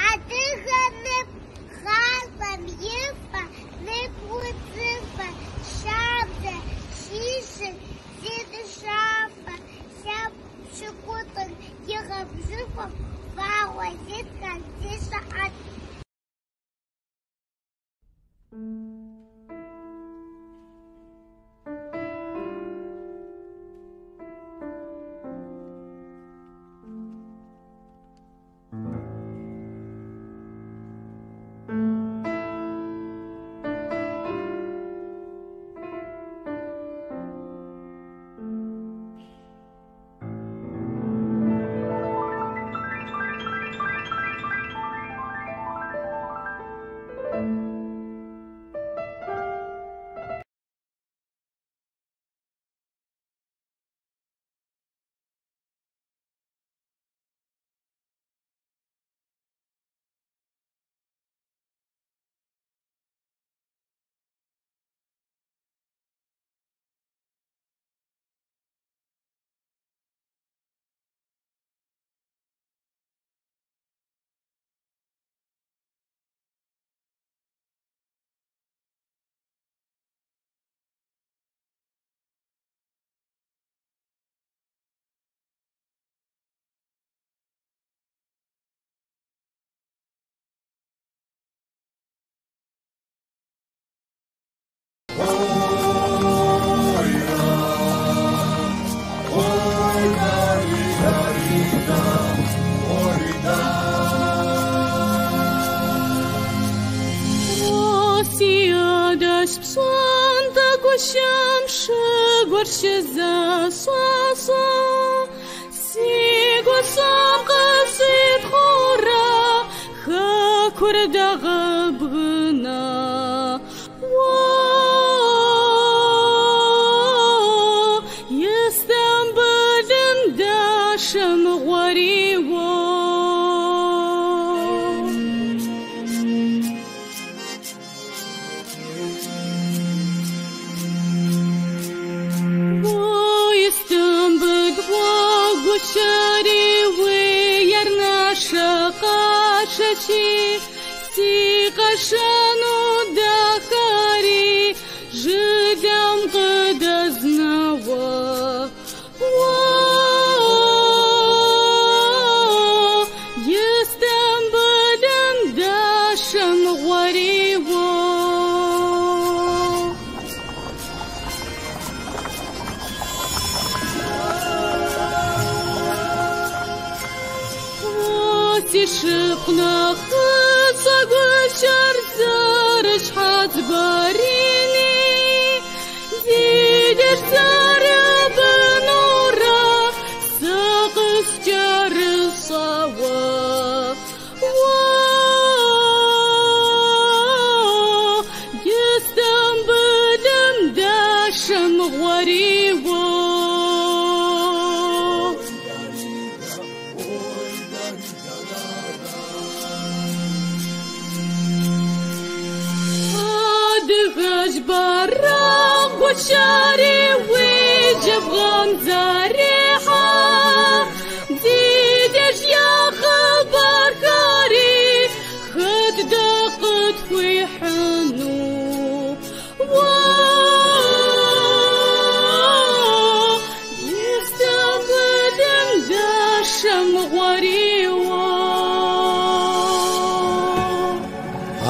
Адыгэ нып гъащӏэм и фэ, нып удзыфэ, шабзэ щищыр зи дыщафэ, лъэпкъ пщыкӏутӏыр игъэбжьыфӏэу, вагъуэ зитхэр зи щыхьэт.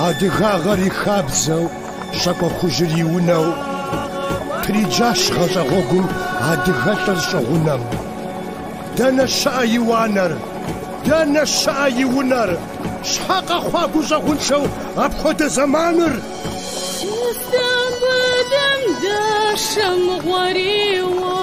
Адыгагъэр и хабзэу, щӏакӏуэ хужьыр и унэу, триджащ гъащӏэ гъуэгум адыгэлӏыр щӏыгъунэм. Дэнэ щыӏэ и уанэр? Дэнэ щыӏэ и унэр? Щхьэ къэхъуа гущӏэгъуншэу апхуэдэ зэманыр? Истамбылым дашэмыгъуэриуэ.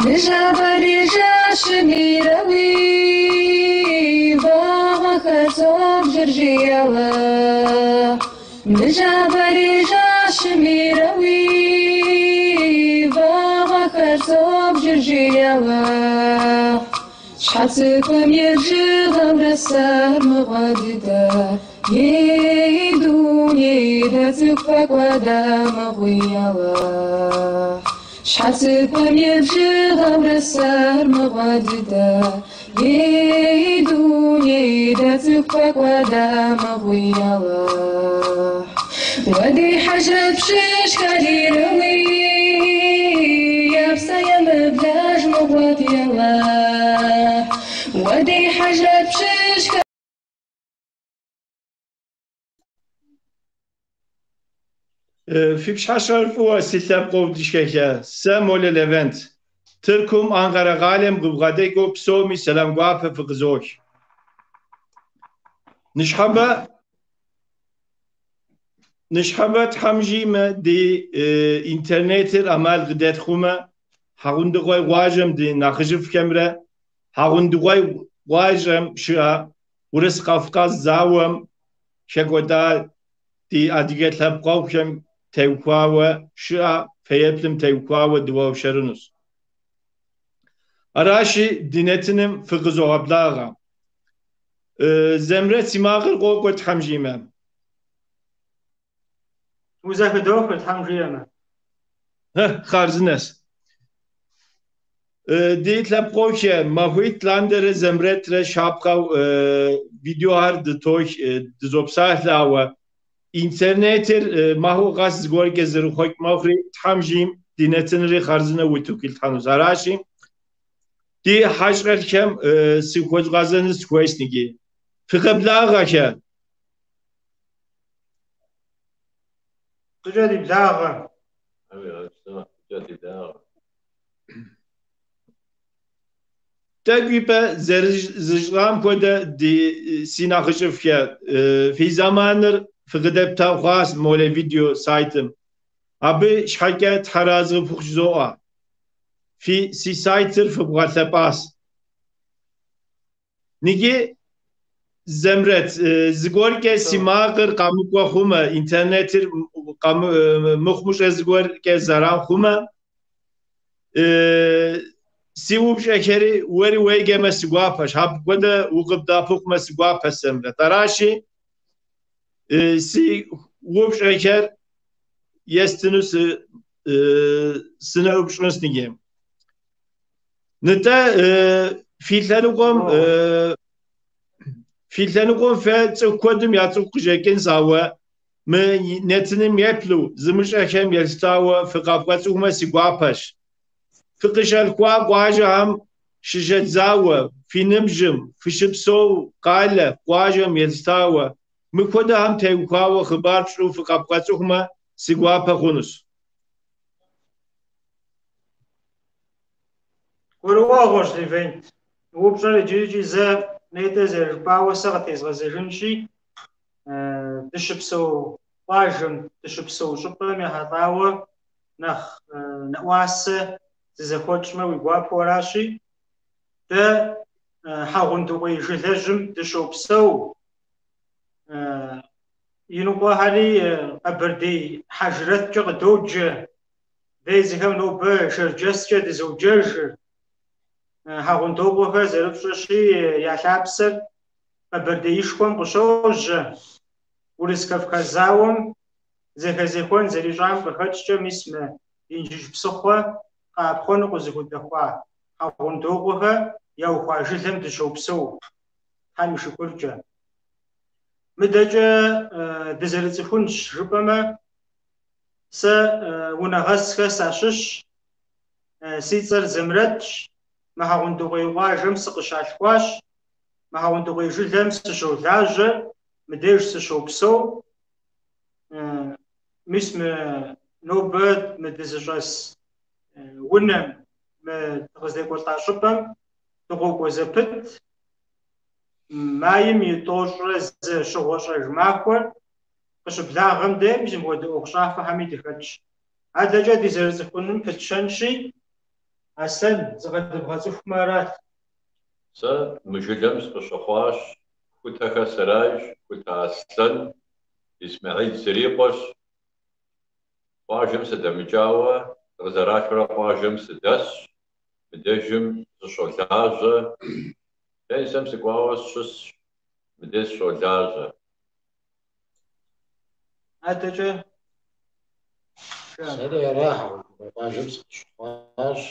Ныжэбэрей жэщым ирэуи, вагъуэхэр зобжэ. собжыр, жи, яллахь. Ныжэбэрей жэщым ирэуи, вагъуэхэр собжыр, жи, яллахь. Щхьэцыпэм и бжыгъэурэ сэр мыгъуэ дыдэ, ей, дуней, дэ цӏыху фӏэкӏуэда мыгъуи, яллахь. Щхьэцыпэм и бжыгъэурэ сэр мыгъуэ дыдэ, ей, дуней, дэ цӏыху фӏэкӏуэда мыгъуи, яллахь. Уэ ди хьэжрэт пщыжьхэр ирэуи, я псэ емыблэж мыгъуэт, яллахь. Уэ ди хьэжрэт пщыжьхэр Фи пщыхьэщхьэр фӏыуэ, си лъэпкъыу дыщэхэ. Сэ Молэ Левент. Тыркум, Анкъэрэ къалэм къыбгъэдэкӏыу псоми сэлам гуапэ фыкъызох. Ныщхьэбэ Тхьэм жиӏэмэ, ди интернетыр ӏэмал къыдэт хъумэ, Хьэгъундыкъуей къуажэм ди нэхъыжьыфӏхэмрэ Хьэгъундыкъуей къуажэм щыӏэ Урыс-Кавказ зауэм хэкӏуэда ди адыгэ лъэпкъэгъухэм теухуауэ щыӏэ фэеплъым теухуауэ дыуэршэрынущ. Аращи, ди нэтыным фыкъызогъэблагъэ. Зэмрэт, си макъыр къокӏуэ, Тхьэм жиӏэмэ. Узэхыдохыр, Тхьэм жиӏэмэ. Хъарзынэщ. Ди лъэпкъэгъухэ, махуитӏ лъандэрэ Зэмрэтрэ щапхъэу видеохэр дытох, дызопсалъэ, ауэ интернетыр махуэ къэс зыгуэркӏэ зэрыхъуэкӏ мэхъури, Тхьэм жиӏэм ди нэтынри хъарзынэу утыку итлъхьэнущ. Аращи, ди хьэщӏэхэм сыхуэзгъэзэну сыхуейщ ныджы. Фыкъэблагъэхэ! Фӏыкӏэ ди благъэ. Тӏэкӏу ипэ зэрызыщӏам хуэдэ ди си нэхъыжьыфӏхэ, фи зэманыр фыкъыдэпта хъуащ Молэ видео сайтым. Абы щхьэкӏэ тхьэразы къыфхухъу жызоӏэ. Фи си сайтыр фыбгъэлъэпӏащ. Ныджы, Зэмрэт, зыгуэркӏэ си макъыр къэмыкӏуэ хъумэ, интернетыр мыхъумыщӏэ зыгуэркӏэ зэран хъумэ, си упщӏэхэри уэри уеджэмэ си гуапэщ, апхуэдэ укъыбдэӏэпыкъумэ си гуапэщ, Зэмрэт. Аращи, си упщӏэхэр естыну сыноупщӏынщ ныджы. Нтӏэ, фи лъэныкъуэм фи лъэныкъуэм фэ цӏыху куэдым я цӏыху къыщӏэкӏынщ, ауэ мы нэтыным еплъу зымыщӏэхэм елъытауэ фыкъэвгъэцӏыхумэ си гуапэщ. Фыкъыщалъхуа къуажэхэм щыщӏэдзауэ, фи ныбжьым, фыщыпсэу къалэ, къуажэм елъытауэ, мыпхуэдэхэм теухуауэ хъыбар пщӏыу фыкъэвгъэцӏыхумэ си гуапэ хъунущ. Гурыӏуэгъуэщ, Левент. Упщӏэр иджырикӏи зэ нетӏэ зэрыжыпӏауэ сэ къытезгъэзэжынщи, дыщыпсэу къуажэм, дыщыпсэу щӏыпӏэм ехьэлӏауэ нэхъ нэӏуасэ зызэхуэтщӏмэ уи гуапэу аращи, дэ Хьэгъундыкъуей жылэжьым дыщопсэу, иныкъуэхэри Къэбэрдей хьэжрэткӏэ къыдоджэ, Дэ езыхэм нобэ Шэрджэскӏэ дызоджэжыр. Хьэгъундокъуэхэр зэрыфщӏэщи, я лъапсэр Къэбэрдеишхуэм къыщожьэ. Урыс-Кавказ зауэм зэхэзехуэн зэрищӏам къыхэкӏкӏэ мис мы Инжыдж псыхъуэ къэӏэпхъуэну къызыхудэхуа Хьэгъундокъуэхэ яухуа жылэм дыщопсэу, Тхьэм и шыкуркӏэ. Мыдэкӏэ дызэрыцӏыхунщ жыпӏэмэ, Сэ Унэгъэсхэ сащыщщ, си цӏэр Зэмрэтщ, мы Хьэгъундыкъуей къуажэм сыкъыщалъхуащ, мы Хьэгъундыкъуей жылэм сыщолажьэ, мыбдеж сыщопсэу. Мис мы нобэ мы дызыщӏэс унэм, мы дыкъыздекӏуэлӏа щӏыпӏэм дыкъокӏуэ зэпыт. Майм и 91 щыгъуэ-щӏэж махуэр къыщыблагъэм де мис мыпхуэдэ ӏуэхущӏафэхэми дыхэтщ. Адэкӏэ дызэрыцӏыхуным пытщэнщи, Аслъэн, зыкъэдыбгъэцӏыхумэ арат. Сэ мы жылэм сыкъыщыхъуащ. Хутэхэ сырайщ, Хутэ Аслъэн, Исмэхьил срикъуэщ. Къуажэм сыдэмыкӏауэ, дыкъызэралъхурэ къуажэм сыдэсщ, мыдэжым сыщолажьэ. Пенсэм сыкӏуауэ сыщысщ, мыдей сыщолажьэ. Адэкӏэ Сэри ара, Хьэгъундыкъуей къуажэм сыкъыщыхъуащ.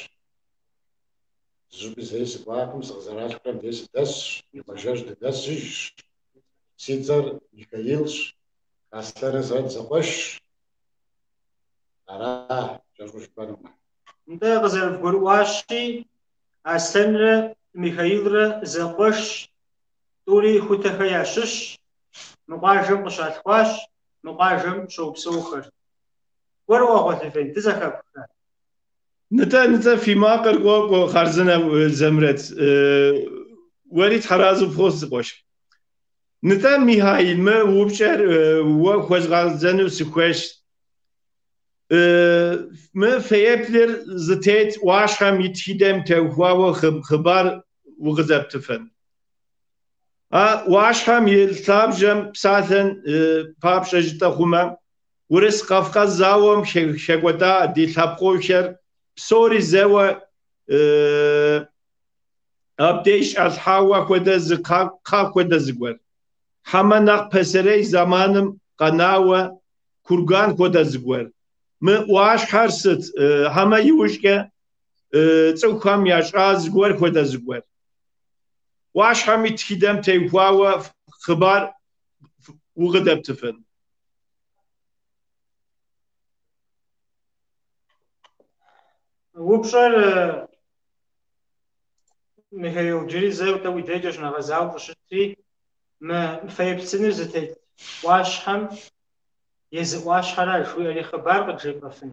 Зыщӏыпӏи зэи сыкӏуакъым, сыкъызэралъхурэ мыдей сыдэсщ, ди къуажэжь дыдэсыжщ. Си цӏэр Михаилщ, Аслъэнрэ сэрэ дызэкъуэшщ. Ара, кӏэщӏу жыпӏэнумэ. Нтӏэ, къызэрывгурыӏуащи, Аслъэнрэ Михаилрэ зэкъуэшщ, тӏури Хутэхэ ящыщщ, мы къуажэм къыщалъхуащ, мы къуажэм щопсэухэр. Гурыӏуэгъуэ, Левент, дызэхэпхрэ? Нтӏэ, нтӏэ, фи макъыр къокӏуэ, хъарзынэ, Зэмрэт. Уэри тхьэразэ пхуохъу, си къуэш. Нтӏэ, Михаил, мы упщӏэр уэ хуэзгъэзэну сыхуейщ. Мы фэеплъыр зытет ӏуащхьэм и тхыдэм теухуауэ хъыбар укъызэптыфын. А ӏуащхьэм и лъабжьэм псалъэм папщӏэ жытӏэ хъумэ, Урыс-Кавказ зауэм хэкӏуэда ди лъэпкъыгъухэр псори зэуэ абдеж щӏалъхьауэ хуэдэ зы кхъэ хуэдэ зыгуэр. Хьэмэ нэхъ пасэрей зэманым къэнауэ курган хуэдэ зыгуэр. Мы ӏуащхьэр сыт? Хьэмэ иужькӏэ цӏыхухэм ящӏа зыгуэр хуэдэ зыгуэр. ӏуащхьэм и тхыдэм теухуауэ хъыбар укъыдэптыфын. Упщӏэр Михаил иджыри зэ тӏэу уи дежкӏэ щынэгъэзауэ щӏыщытри, мы фэеплъ сыныр зытет ӏуащхьэм езы ӏуащхьэра жыхуиӏэри хъыбар къыджепӏэфын?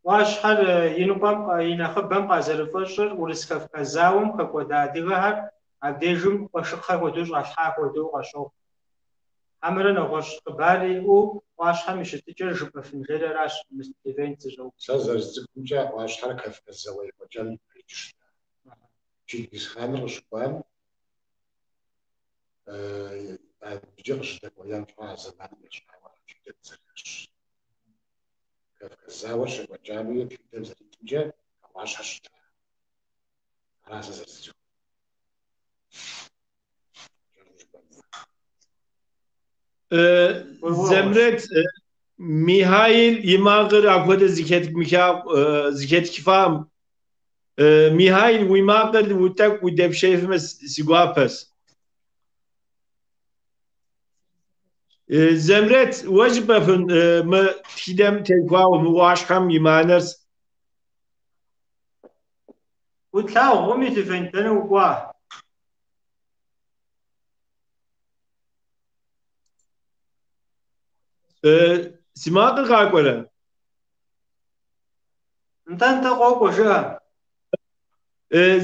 ӏуащхьэр и ныкъуэм, и нэхъыбэм къазэрыфӏэщӏыр Урыс-Кавказ зауэм хэкӏуэда адыгэхэр абдежым къуэшыкхъэ хуэдэу щӏалъхьа хуэдэу къащохъу. Хьэмэрэ нэгъуэщӏ хъыбар иӏэу ӏуащхьэм и щытыкӏэр жыпӏэфын жери аращ мы Левент зыщӏэупщӏэр. Сэ зэрысцӏыхумкӏэ, а ӏуащхьэр Кавказ зауэ екӏуэкӏам ипэкӏэ щыта. Чингисханыр къыщыкӏуам, абыкӏэ къыщыдэкӏуеям щыгъуэ а зэманым ящӏауэ ара тхыдэм зэрыхэщ. Кавказ зауэр щекӏуэкӏами, тхыдэм зэритымкӏэ, а ӏуащхьэр щыта. Ара сэ зэрысцӏыхур. Зэмрэт, Михаил и макъыр апхуэдэ зэхэтхыфам. Михаил, уи макъыр тӏэкӏу удэпшеифмэ си гуапэщ. Зэмрэт, уэ жыпӏэфын мы тхыдэм теухуауэ мы ӏуащхьэм и мыхьэнэр? Утлъагъуми, Левент, дэнэ укӏуа? Си макъыр къакӏуэрэ? Нтӏэ, нтӏэ, къокӏуэ, жыӏэ.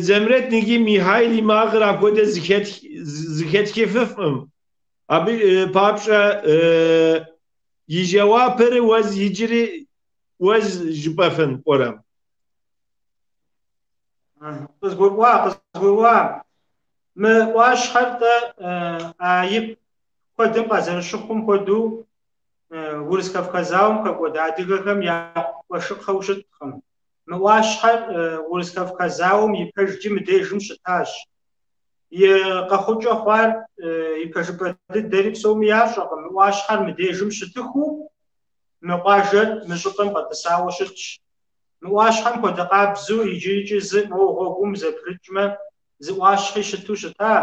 Зэмрэт ныги Михаил и макъыр апхуэдэ зэхэтхыфыфӏым. Абы папщӏэ и жэуапыр уэ иджыри уэ жыпӏэфын пӏэрэ? Къызгурыӏуа, къызгурыӏуа. Мы ӏуащхьэр-тӏэ а ип куэдым къазэрыщыхъум хуэдэу Урыс-Кавказ зауэм хэкӏуэда адыгэхэм я къуэшыкхъэу щыткъым. Мы ӏуащхьэр Урыс-Кавказ зауэм и пэжкӏи мыдежым щытащ. И къэхъукӏэ хъуар и пэжыпӏэ дыдэри псоми ящӏэкъым. Мы ӏуащхьэр мыдежым щытыхуу мы къуажэр мы щӏыпӏэм къэтӏысауэ щытщ. Мы ӏуащхьэм хуэдэ къабзэу иджырикӏи зы моуэ гъуэгум зэпрыкӏмэ, зы ӏуащхьи щыту щыта.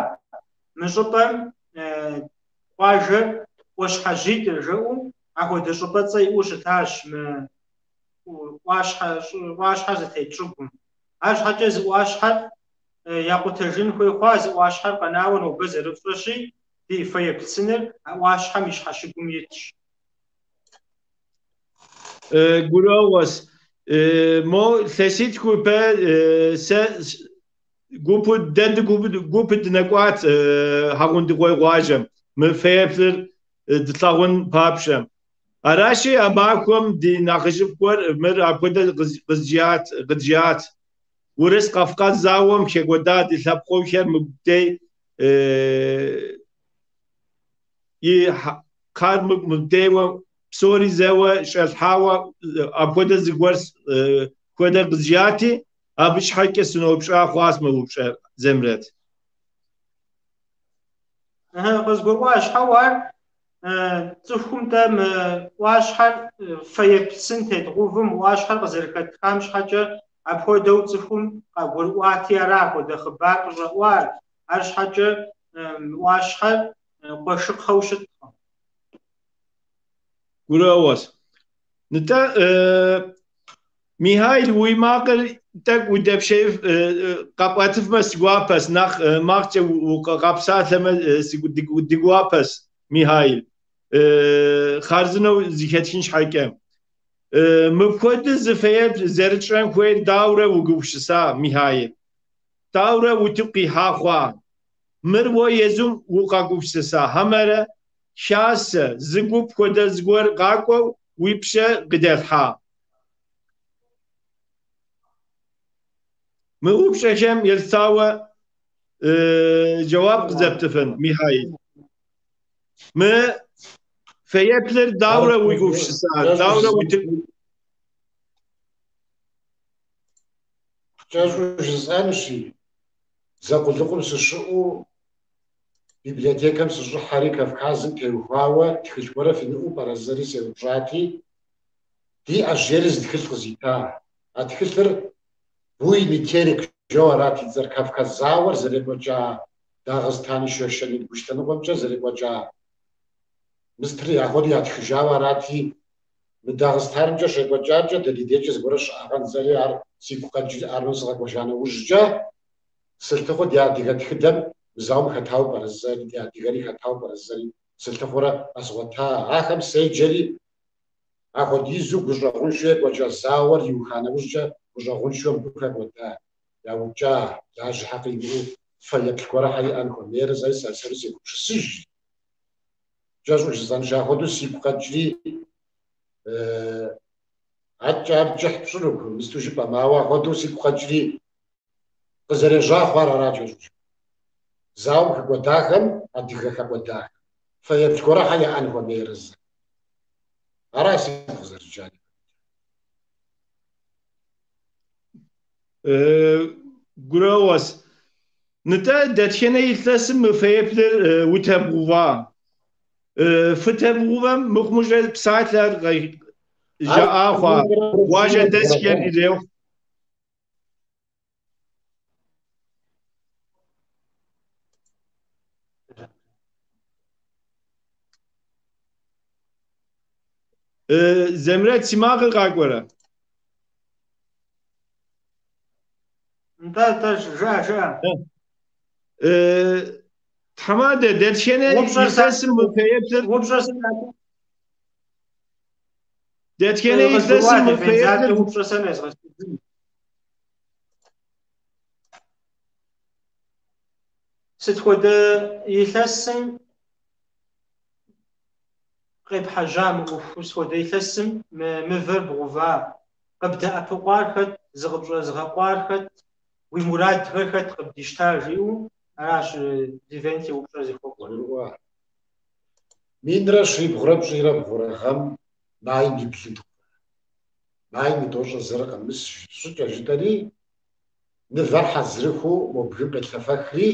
Мы щӏыпӏэм къуажэр ӏуащхьэжьитӏыр жаӏэу апхуэдэ щӏыпӏэцӏэ иӏэу щытащ мы ӏуащхьэр зытет щӏыгум. Арщхьэкӏэ зы ӏуащхьэр якъутэжын хуей хъуа, зы ӏуащхьэр къэнауэ нобэ зэрыфщӏэщи, ди фэеплъ сыныр а ӏуащхьэм и щхьэщыгум итщ. Гурыӏуэгъуэщ. Мо илъэситху ипэ сэ гупу дэ гупу дынэкӏуат Хьэгъундыкъуей къуажэм, мы фэеплъыр дылъагъун папщӏэ. Аращи, а махуэм ди нэхъыжьыфӏ гуэр мыр апхуэдэ къызжиӏат. Урыс-Кавказ зауэм хэкӏуэда ди лъэпкъыгъухэр мыбдей И кхъэр мыбдейуэ псори зэуэ щӏэлъхьауэ апхуэдэ зыгуэр хуэдэ къызжати, абы щхьэкӏэ сыноупщӏа хъуащ мы упщӏэр, Зэмрэт. Къызгурыӏуащ, хьэуэ ар цӏыхум-тӏэ мы ӏуащхьэр фэеплъ сын тедгъэувым ӏуащхьэр къызэрыхэтхам щхьэкӏэ апхуэдэу цӏыхум къагурыӏуати ара апхуэдэ хъыбар къыщӏэӏуар, арщхьэкӏэ мы ӏуащхьэр къуэшыкхъэу щыткъым. Гурыӏуэгъуэщ. Нтӏэ, Михаил, уи макъыр тӏэкӏу удэпшей къэпӏэтыфмэ си гуапэщ, нэхъ макъкӏэ укъэпсалъэмэ ди гуапэщ, Михаил. Хъарзынэу зэхэтхын щхьэкӏэ. Мыпхуэдэ зы фэеплъ зэрытщӏэн хуейр даурэ угупсыса, Михаил? Даурэ утыку къихьа хъуа? Мыр уэ езым укъэгупсыса, хьэмэрэ хасэ, зы гуп хуэдэ зыгуэр къакӏуэу уи пщэ къыдэлъхьа? Мы упщӏэхэм елъытауэ жэуап къызэптыфын, Михаил. Мы фэеплъыр даурэ уегупсыса, даурэ утыку? Кӏэщӏу жысӏэнщи, дзэ къулыкъум сыщыӏэу библиотекэм сыщӏыхьэри Кавказым теухуауэ тхылъ гуэрэ фимыӏэу пӏэрэ жысӏэри сеупщӏати, диӏэщ жери зы тхылъ къызита. А тхылъыр Буйный Терек жэуэ арат и цӏэр, Кавказ зауэр зэрекӏуэкӏа Дагъыстан, Шэшэн, Ингуш лъэныкъуэмкӏэ зэрекӏуэкӏа мыстри ахуэдэу ятхыжауэ арати, мы Дагъыстанымкӏэ щекӏуэкӏакӏэ дэ ди дежкӏэ зыгуэрэ щыӏэгъэн жысӏэри ар сигу къэкӏри армэм сыкъэкӏуэжа нэужькӏэ, сылъыхъуэ ди адыгэ тхыдэм мы зауэм хэтауэ пӏэрэ жысӏэри, ди адыгэри хэтауэ пӏэрэ жысӏэри сылъыхъуэрэ къэзгъуэта. Ахэм седжэри, Ахуэдизу гущӏэгъуншэу екӏуэкӏа зауэр иуха нэужькӏэ гущӏэгъуншэу мыбы хэкӏуэда, яукӏа, лажьи хьэкъи имыӏэу фэеплъ гуэрэ хьэ иӏэн хуэмейрэ жысӏэри сэр-сэру сегупсысыж. Кӏэщӏу жысӏэнщи, ахуэдэу сигу къэкӏри, аткӏэ ар кӏыхь пщӏынукъым, мысту жыпӏэмэ, ауэ ахуэдэу сигу къэкӏри, Къызэрежьа хъуар ара кӏэщӏу. Зауэм хэкӏуэдахэм, адыгэ хэкӏуэдахэм, фэеплъ гуэрэ хьэ яӏэн хуэмейрэ зэ. Ара сигу къызэрыкӏари. Гурыӏуэгъуэщ. Нтӏэ, дэтхэнэ илъэсым мы фэеплъыр утебгъува? Фытебгъувэм мыхъумыщӏэ псалъэр жаӏа хъуа? Къуажэдэсхэм ирехъу. Зэмрэт, си макъыр къакӏуэрэ? Нтӏэ, нтӏэ, жыӏэ, жыӏэ. Тхьэмадэ, дэтхэнэ илъэсым мы фэеплъыр Упщӏэр сыт? Дэтхэнэ илъэсым мы фэеплъыр упщӏэр сэ незгъэсыжын. Сыт хуэдэ илъэсым къепхьэжьа мы ӏуэхур? Сыт хуэдэ илъэсым мы мывэр бгъува? Къыбдэӏэпыкъуар хэт, зыкъыпщӏэзыгъэкъуар хэт, уи мурадхэр хэт къыбдищта жиӏэу аращ Левент и упщӏэр зыхуэкӏуэр. Гурыӏуа. Минрэ щибгъурэ пщӏийрэ бгъурэ гъэм майм и блым дгъува. Майм и тӏощӏрэ зырэ къэмыс щӏыкӏэ жытӏэри, мывэр хьэзырыхуу мо бгым къетлъэфэхри,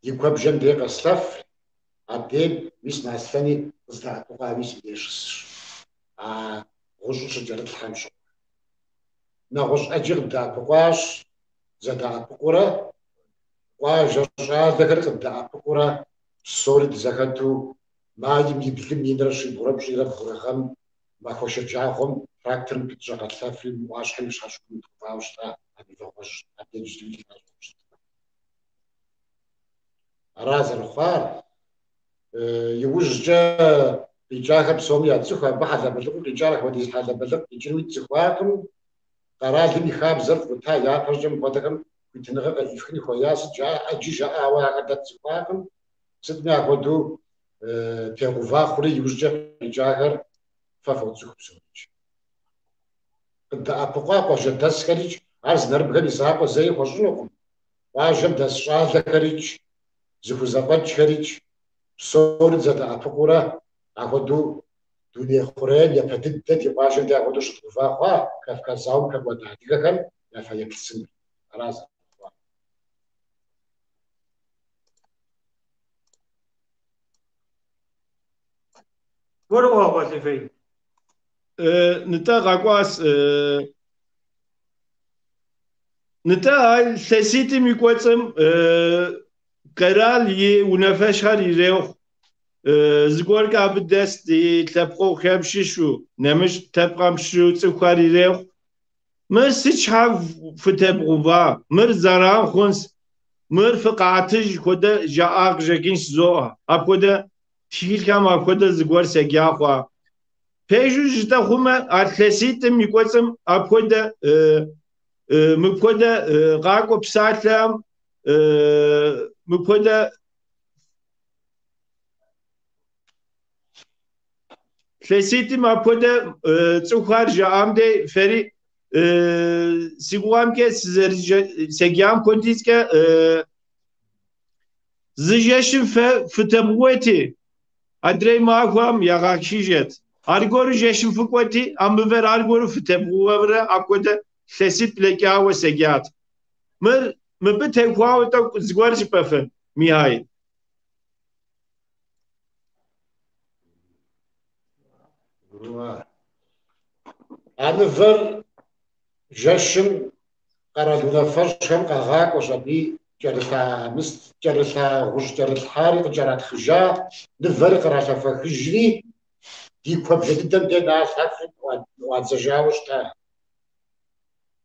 ди куэбжэм дей къэслъэфри, абдейм мис мы Аслъэни къыздэӏэпыкъуауи си дей щысщ. А гъущӏыр щыкӏэрытлъхьэм щыгъуэ. Нэгъуэщӏ ӏэджи къыддэӏэпыкъуащ, зэдэӏэпыкъуурэ, къуажэ щӏалэхэр къыддэӏэпыкъуурэ, псори дызэхэту майм и блым минрэ щибгъурэ пщӏийрэ бгъурэ гъэм махуэ шэджагъуэм тракторым пытщӏэ къэтлъэфри мы ӏуащхьэм и щхьэщыгум дгъувауэ щыта а мывэ гъуэжь абдеж иджыри илъащ щытмэ. Ара зэрыхъуар. Иужькӏэ къикӏахэр псоми яцӏыху, абы хьэлэбэлыкъыу къикӏар апхуэдиз хьэлэбэлыкъ къикӏынуи тцӏыхуакъым. Къэралым и хабзэр фкъута, япэщӏыкӏэ мыпхуэдэхэм хуитыныгъэ къеӏыфхын хуея, сыт жаӏэ, ӏэджи жаӏа, ауэ ахэр дэ тцӏыхуакъым. Сытми апхуэдэу тегъува хъури иужькӏэ къикӏахэр фэ фоцӏыху псорикӏ. Къыддэӏэпыкъуа къуажэдэсхэрикӏ, ар зы нэрыбгэм и закъуэ зэи хуэщӏынукъым. Къуажэм дэс щӏалэхэрикӏ, зыхузэфӏэкӏхэрикӏ, псори дызэдэӏэпыкъуурэ ахуэдэу дуней хъурейм япэ дыдэ ди къуажэм де ахуэдэу щыдгъува хъуа Кавказ зауэм хэкӏуэда адыгэхэм я фэеплъ сыныр. Ара зэрыхъуар. Гурыӏуэгъуэ, Левей? Нтӏэ къэкӏуас. Нтӏэ, а илъэситӏым и кӏуэцӏым къэрал и унафэщӏхэр ирехъу. Зыгуэркӏэ абы дэс ди лъэпкъыгъухэм щыщу, нэмыщӏ лъэпкъым щыщу цӏыхухэр ирехъу. Мыр сыт щхьэ фытебгъува? Мыр зэран хъунс. Мыр фыкъатыж хуэдэ жаӏа къыщӏэкӏынщ жызоӏэ. Апхуэдэ тхылъхэм апхуэдэ зыгуэр седжа хъуа. Пэжу жытӏэ хъумэ, а илъэситӏым и кӏуэцӏым апхуэдэ мыпхуэдэ къакӏуэ псалъэм мыпхуэдэ илъэситӏым апхуэдэ цӏыхухэр жаӏам дей фэри си гугъэмкӏэ седжам хуэдизкӏэ зы жэщым фэ фытебгъуэти, адрей махуэм ягъэхыжэт. Аргуэру жэщым фыкӏуэти, а мывэр аргуэру фытебгъуэурэ апхуэдэ илъэситӏ блэкӏауэ седжат. Мыр мыбы техуауэ тӏэкӏу зыгуэр жыпӏэфын, Михаил? А мывэр жэщым къэрал унафэщӏхэм къагъакӏуэщ аби кӏэрылъа мыст, кӏэрылъа гъущӏ кӏэрылъхьари къыкӏэратхъыжа, мывэри къралъэфэхыжри, ди куэбжэ дыдэм де налъэфри ныӏуадзэжауэ щыта.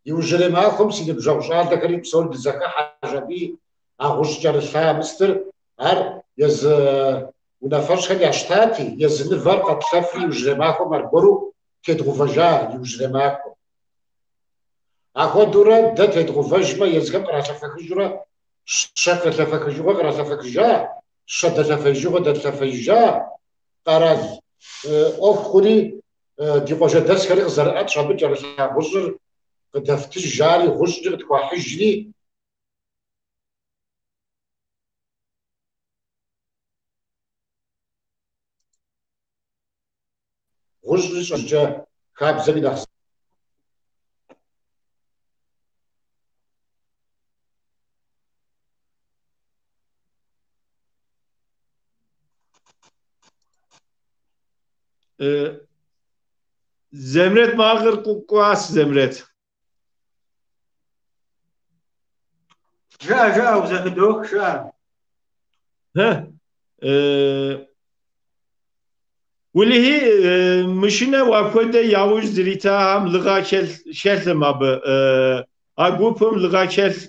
Иужьрей махуэм си ныбжьэгъу щӏалэхэри псори дызэхыхьэщ аби а гъущӏ кӏэрылъа мыстыр ар езы унафэщӏхэм ящтати, езы мывэр къэтлъэфри иужьрей махуэм аргуэру тедгъувэжа иужьрей махуэм. Ахуэдэурэ дэ тедгъувэжмэ, езыхэм къралъэфэхыжурэ щэ къелъэфэхыжыгъуэ къралъэфэхыжа, щэ дэлъэфеижыгъуэ дэтлъэфеижа, къэрал ӏуэху хъури, ди къуажэдэсхэри къызэрыӏэтщ, абы кӏэрылъа гъущӏыр къыдэфтыж жари, гъущӏри къытхуахьыжри, гъущӏри щӏэкӏэ хабзэми нэхъ Земрет макъыр кӏуас, Земрет. Жыӏэ, жыӏэ, узэхыдох, жыӏэ. Хэ. Уэлэхьи, мышынэу апхуэдэ яужь зритахэм лыгъэ хэлъым абы. А гупым лыгъэ хэлъ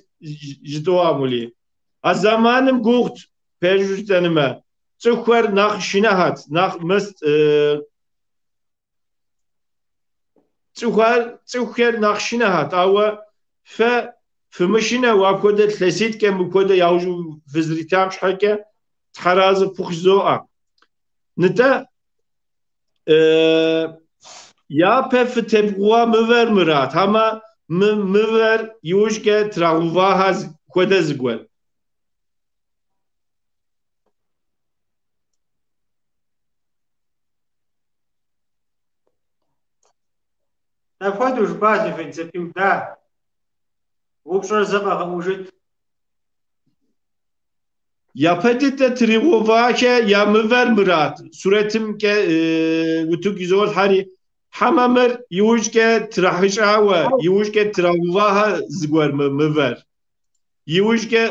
жытӏуам, уэлэхьи. А зэманым гугъут, пэжу жытӏэнымэ. Цӏыхухэр нэхъ шынэхэт, нэхъ мыст цӏыхухэр, цӏыхухэр нэхъ шынэхэт, ауэ фэ фымышынэу апхуэдэ илъэситӏкӏэ мыпхуэдэ яужь фызритам щхьэкӏэ тхьэразэ фыхъу жызоӏэ. Нтӏэ, япэ фытебгъуа мывэр мырат, хьэмэ мы мывэр иужькӏэ трагъуваха хуэдэ зыгуэр? Дапхуэдэу жыпӏа, Левент, зэпиуда? Упщӏэр зэ къэгъэӏужыт. Япэ дыдэ тригъувахэ я мывэр мырат, сурэтымкӏэ утыку изолъхьэри, хьэмэ мыр иужькӏэ трахьыщӏауэ, иужькӏэ трауваха зыгуэр мы мывэр. Иужькӏэ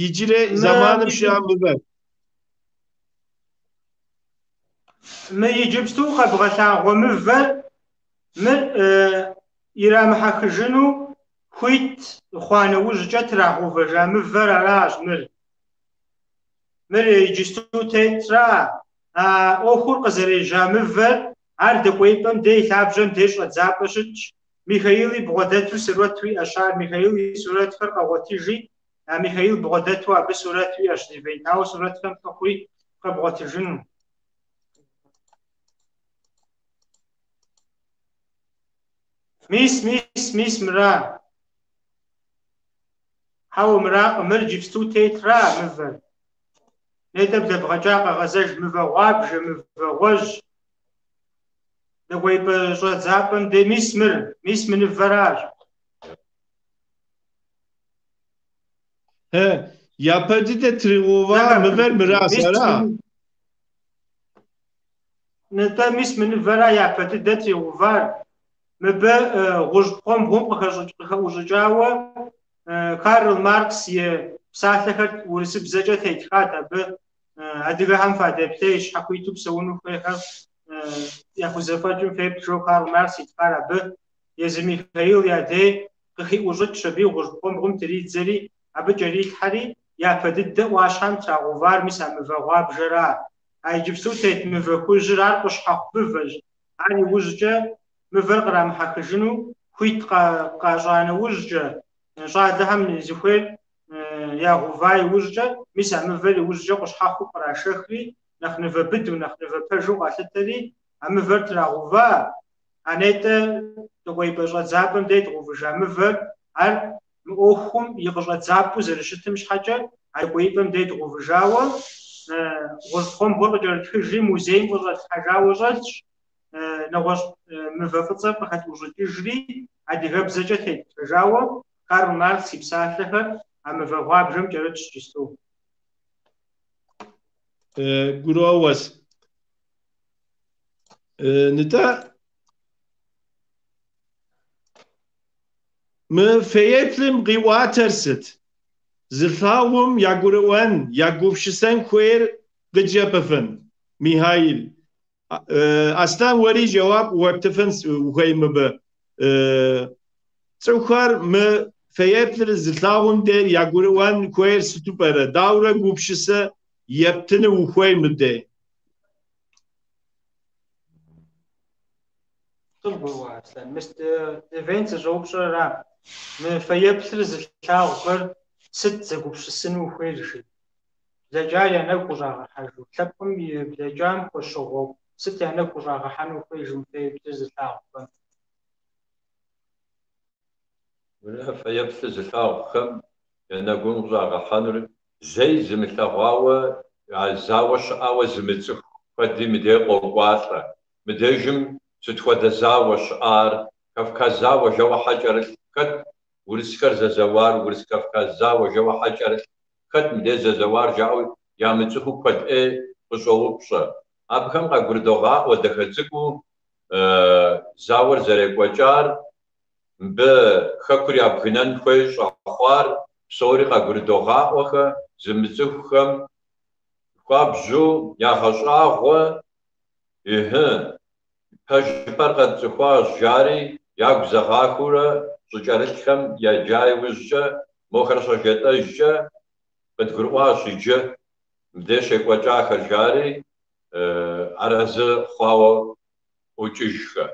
иджырей зэманым щыӏэ мывэр. Мы иджыпсту къэбгъэлъагъуэ мывэр мыр ирамыхьэхыжыну хуит хъуа нэужькӏэ трагъэувэжа мывэр аращ мыр. Мыр иджысту тетра, а ӏуэхур къызэрежьа мывэр ар дэкӏуеипӏэм дей и лъабжьэм дей щӏэдзапӏэ щытщ. Михаили бгъуэдэту сурэт уиӏэщ ар. Михаил и сурэтхэр къэгъуэтыжи, а Михаил бгъуэдэту абы сурэт уиӏэщ, Левент, ауэ сурэтхэм лъыхъуи къэбгъуэтыжыну. Мис, мис, мис мыра. Хьэуэ, мыракъым, мыр иджыпсту тетра мывэр. Нетӏэ блэбгъэкӏа къэгъэзэж мывэ гъуабжэ, мывэ гъуэжь. Дэкӏуеипӏэ щӏэдзапӏэм де мис мыр, мис мы нывэращ. He, япэ дыдэ тригъэува мывэр мыращ, ара? Нтӏэ, мис мы нывэра япэ дыдэ тригъэувар. Мыбы гъущӏ пхъуэмбгъум къыхэӏущӏыкӏауэ Карл Маркс и псалъэхэр урысыбзэкӏэ тетхат абы. Адыгэхэм фадэплъей, щхьэхуиту псэуну хуейхэр яхузэфӏэкӏым феплъ, жэу Карл Маркс итхар абы. Езы Михаил я дей къыхиӏущӏыкӏщ аби гъущӏ пхъуэмбгъум тридзэри, абы кӏэрилъхьэри, япэ дыдэ ӏуащхьэм трагъэувар мис а мывэ гъуабжэра. А иджыпсту тет мывэ хужьыр ар къущхьэхъу мывэщ. Ар иужькӏэ мывэр кърамыхьэхыжыну хуит къащӏа нэужькӏэ, щӏалэхэм зыхуейр ягъэува иужькӏэ, мис а мывэр иужькӏэ къущхьэхъуу кърашэхри, нэхъ нывэ быдэу, нэхъ нывэ пэжу къалъытэри, а мывэр трагъэува. А нетӏэ дэкӏуеипӏэ щӏэдзапӏэм дей дгъэувыжа мывэр, ар мы ӏуэхум и къыщӏэдзапӏэу зэрыщытым щхьэкӏэ, а дэкӏуеипӏэм дей дгъэувыжауэ, гъущӏ пхъуэмбгъур къыкӏэрытхыжри музейм къыщӏэтлъхьэжауэ щӏэлъщ, нэгъуэщӏ мывэ фӏыцӏэр къыхэтӏущӏыкӏыжри, адыгэбзэкӏэ теттхэжауэ Карл Маркс и псалъэхэр а мывэ гъуабжэм кӏэрытщ иджысту. Гурыӏуэгъуэщ. Нтӏэ, мы фэеплъым къиӏуатэр сыт? Зылъагъум ягурыӏуэн, ягупсысэн хуейр къыджепӏэфын, Михаил. Аслъэн, уэри жэуап уэптыфын ухуей мыбы. Цӏыхухэр мы фэеплъыр зылъагъум дээр ягурыӏуэн хуейр сыту пӏэрэ? Дауэрэ гупсысэ ептыну ухуей мыбдей? Къыбгурыӏуа, Аслъэн? Мис Левент зыщӏэупщӏэр ара. Мы фэеплъыр зылъагъухэр сыт зэгупсысыну хуейр жи? Блэкӏар я нэгу къыщӏагъэхьэжу, лъэпкъым и блэкӏам хуэщыгъуэу сыт я нэгу къыщӏагъэхьэну хуей жи мы фэеплъыр зылъагъухэм? Мыра фэеплъыр зылъагъухэм я нэгум къыщӏагъэхьэнур зэи зымылъэгъуауэ, а зауэ щыӏауэ зымыцӏыху куэди мыдей къокӏуалӏэ. Мыдежым сыт хуэдэ зауэ щыӏар, Кавказ зауэ жэуэ хьэ кӏэрылъ, хэт урысхэр зэзэуар, Урыс-Кавказ зауэ жэуэ хьэ кӏэрылъ, хэт мыдей зэзэуар жаӏэу ямыцӏыхуу куэд ӏей къыщӏоупщӏэ. Абыхэм къагурыдогъаӏуэ дахэ цӏыкӏуу зауэр зэрекӏуэкӏар, мыбы хэкур ябгынэн хуей щӏэхъуар, псори къагурыдогъаӏуэхэ, зымыцӏыхухэм хуабжьу ягъэщӏагъуэ, Ыхьы, пэжыпӏэр къэтцӏыхуащ, жари, ягу зэгъахэурэ щӏыкӏэрылъхэм еджа иужькӏэ, мохэр щажетӏэжкӏэ, къыдгурыӏуащ иджы мыбдеж щекӏуэкӏахэр, жари, арэзы хъуауэ ӏуокӏыжхэ.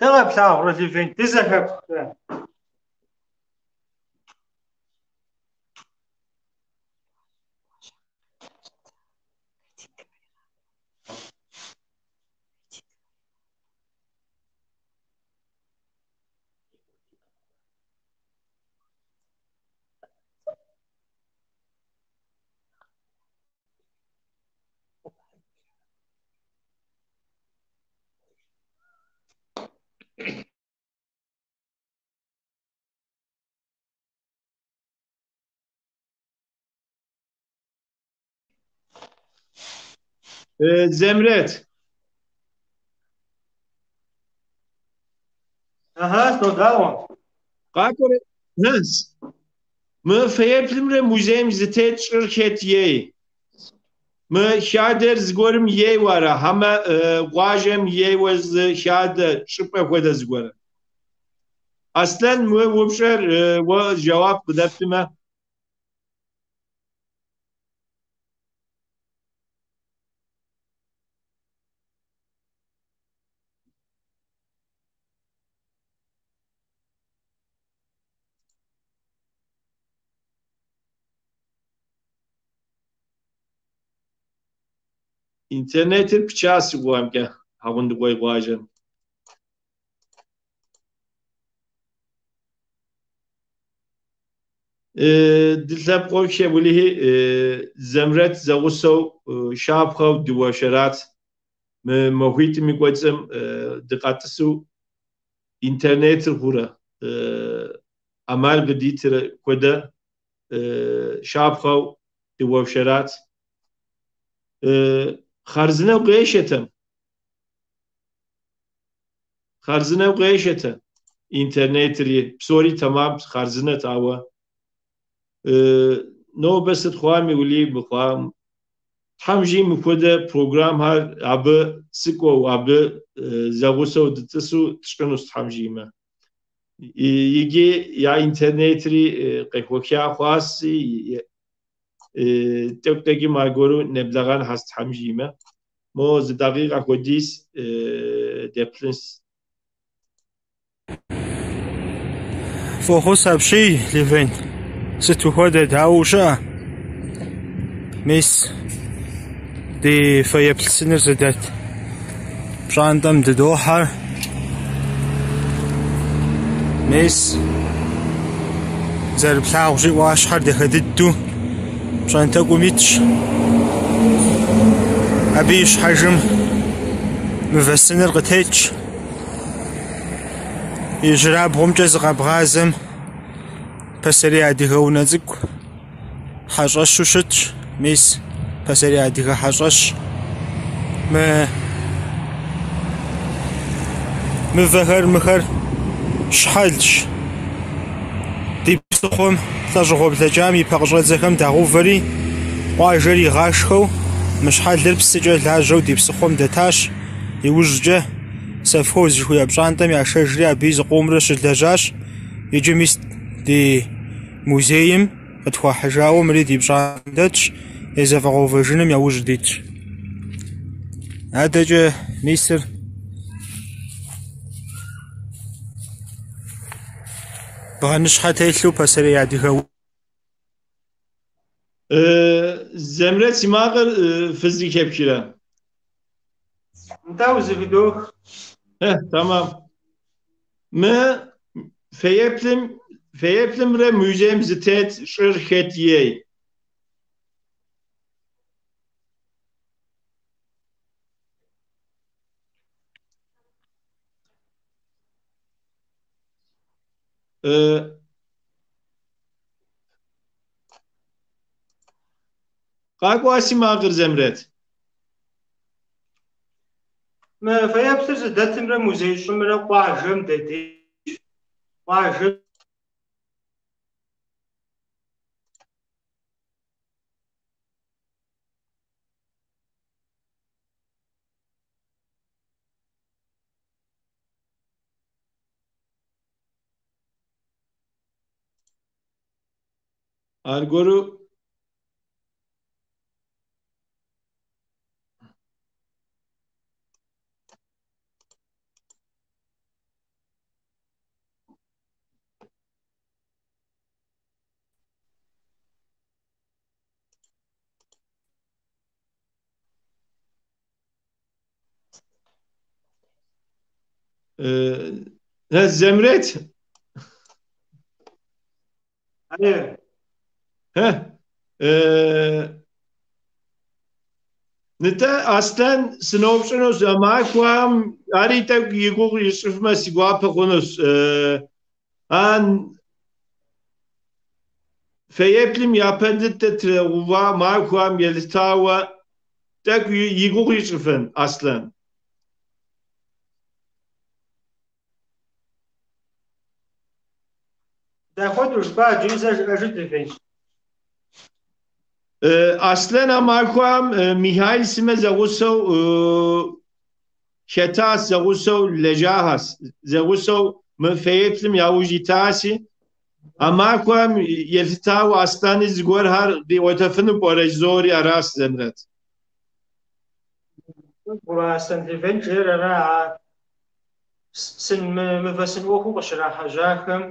Дыкъэплъагъурэ, Левент, дызэхэпхрэ? Земрет. Ыхьы, сынодаӏуэ. Къакӏуэрей Нэс. Мы фэеплъымрэ музейм зытет щӏыр хэт ей? Мы хадэр зыгуэрым ейуэ ара, хьэмэ къуажэм ейуэ зы хадэ щӏыпӏэ хуэдэ зыгуэрэ? Аслъэн, мы упщӏэр уэ жэуап къыдэптмэ. Интернетыр пыча си гугъэмкӏэ Хьэгъундыкъуей къуажэм. Ди лъэпкъыу уэлэхьи Зэмрэт зэгъусэу щапхъэу дыуэршэрат. Мы махуитӏым и кӏуэцӏым дыкъэтӏысу интернетыр хъурэ ӏэмал къыдитрэ хуэдэ щапхъэу дыуэршэрат. Хъарзынэу къешэтэм. Хъарзынэу къешэтэ. Интернетри псори тэмам хъарзынэт, ауэ нобэ сыт хъуами уэлэхьи мыхъуам. Тхьэм жи мыпхуэдэ программхэр абы сыкӏуэу, абы зэгъусэу дытӏысу тщӏынущ Тхьэм жимэ. Иджы я интернетри къехуэха хъуаси, тӏэкӏу-тӏэкӏум аргуэру неблэгъэнхэщ Тхьэм жимэ. Мо зы дакъикъэ хуэдиз деплъынщ. Фӏохъус апщий, Левен. Сыт ухуэдэ, дауэ ущыӏэ? Мис ди фэеплъ сыныр зыдэт пщӏантӏэм дыдохьэр. Мис зэрыплъагъущи, ӏуащхьэр дахэ дыдэу пщӏантӏэкум итщ. Абы и щхьэжым мывэ сыныр къытетщ. Ижьырабгъумкӏэ зыкъэбгъазэм пасэрей адыгэ унэ цӏыкӏу хьэщӏэщу щытщ. Мис пасэрей адыгэ хьэщӏэщ. Мы мывэхэр мыхэр щхьэлщ. Ди псыхъуэм лӏэщӏыгъуэ блэкӏам и пэкъыщӏэдзэхэм дагъэувэри, къуажэр игъашхэу мы щхьэлыр псыкӏэ лажьэу ди псыхъуэм дэтащ. Иужькӏэ совхоз жыхуиӏэ пщӏантӏэм яшэжри абыи зыкъомрэ щылэжьащ. Иджы мис ди музейм къытхуахьыжауэ мыри ди пщӏантӏэм дэтщ, зэфӏэгъэувэжыным яужь дитщ. Адэкӏэ мисыр бгъэныщхьэ телъу пасэрей адыгэ Зэмрэт, си макъыр фызэхэпхрэ? Нтӏэ, узэхыдох. Тэмам. Мы фэеплъым, фэеплъымрэ музейм зытет щӏыр хэт ей? Къакӏуа си макъыр, Зэмрэт? Мы фэеплъыр зыдэтымрэ музей щӏымрэ къуажэм дэдейщ. Къуажэм Аргуэру Зэмрэт? Ае. Нтӏэ, Аслъэн, сыноупщӏынущ а махуэм, ари тӏэкӏу и гугъу ищӏыфмэ, си гуапэ хъунущ. А фэеплъым япэ дыдэ трагъэува махуэм елъытауэ тӏэкӏу и гугъу ищӏыфын, Аслъэн? Дапхуэдэу жыпӏа, иджыри зэ жыӏэжыт, Левент? Аслъэн а махуэм Михаил сымэ зэгъусэу хэтащ, зэгъусэу лэжьахэщ, зэгъусэу мы фэеплъым яужь итащи, а махуэм елъытауэ Аслъэни зыгуэрхэр къиӏуэтэфыну пӏэрэ жызори аращ, Зэмрэт. Аслъэн Левент жиӏэр ара, а сын мывэ сын ӏуэхуу къыщрахьэжьахэм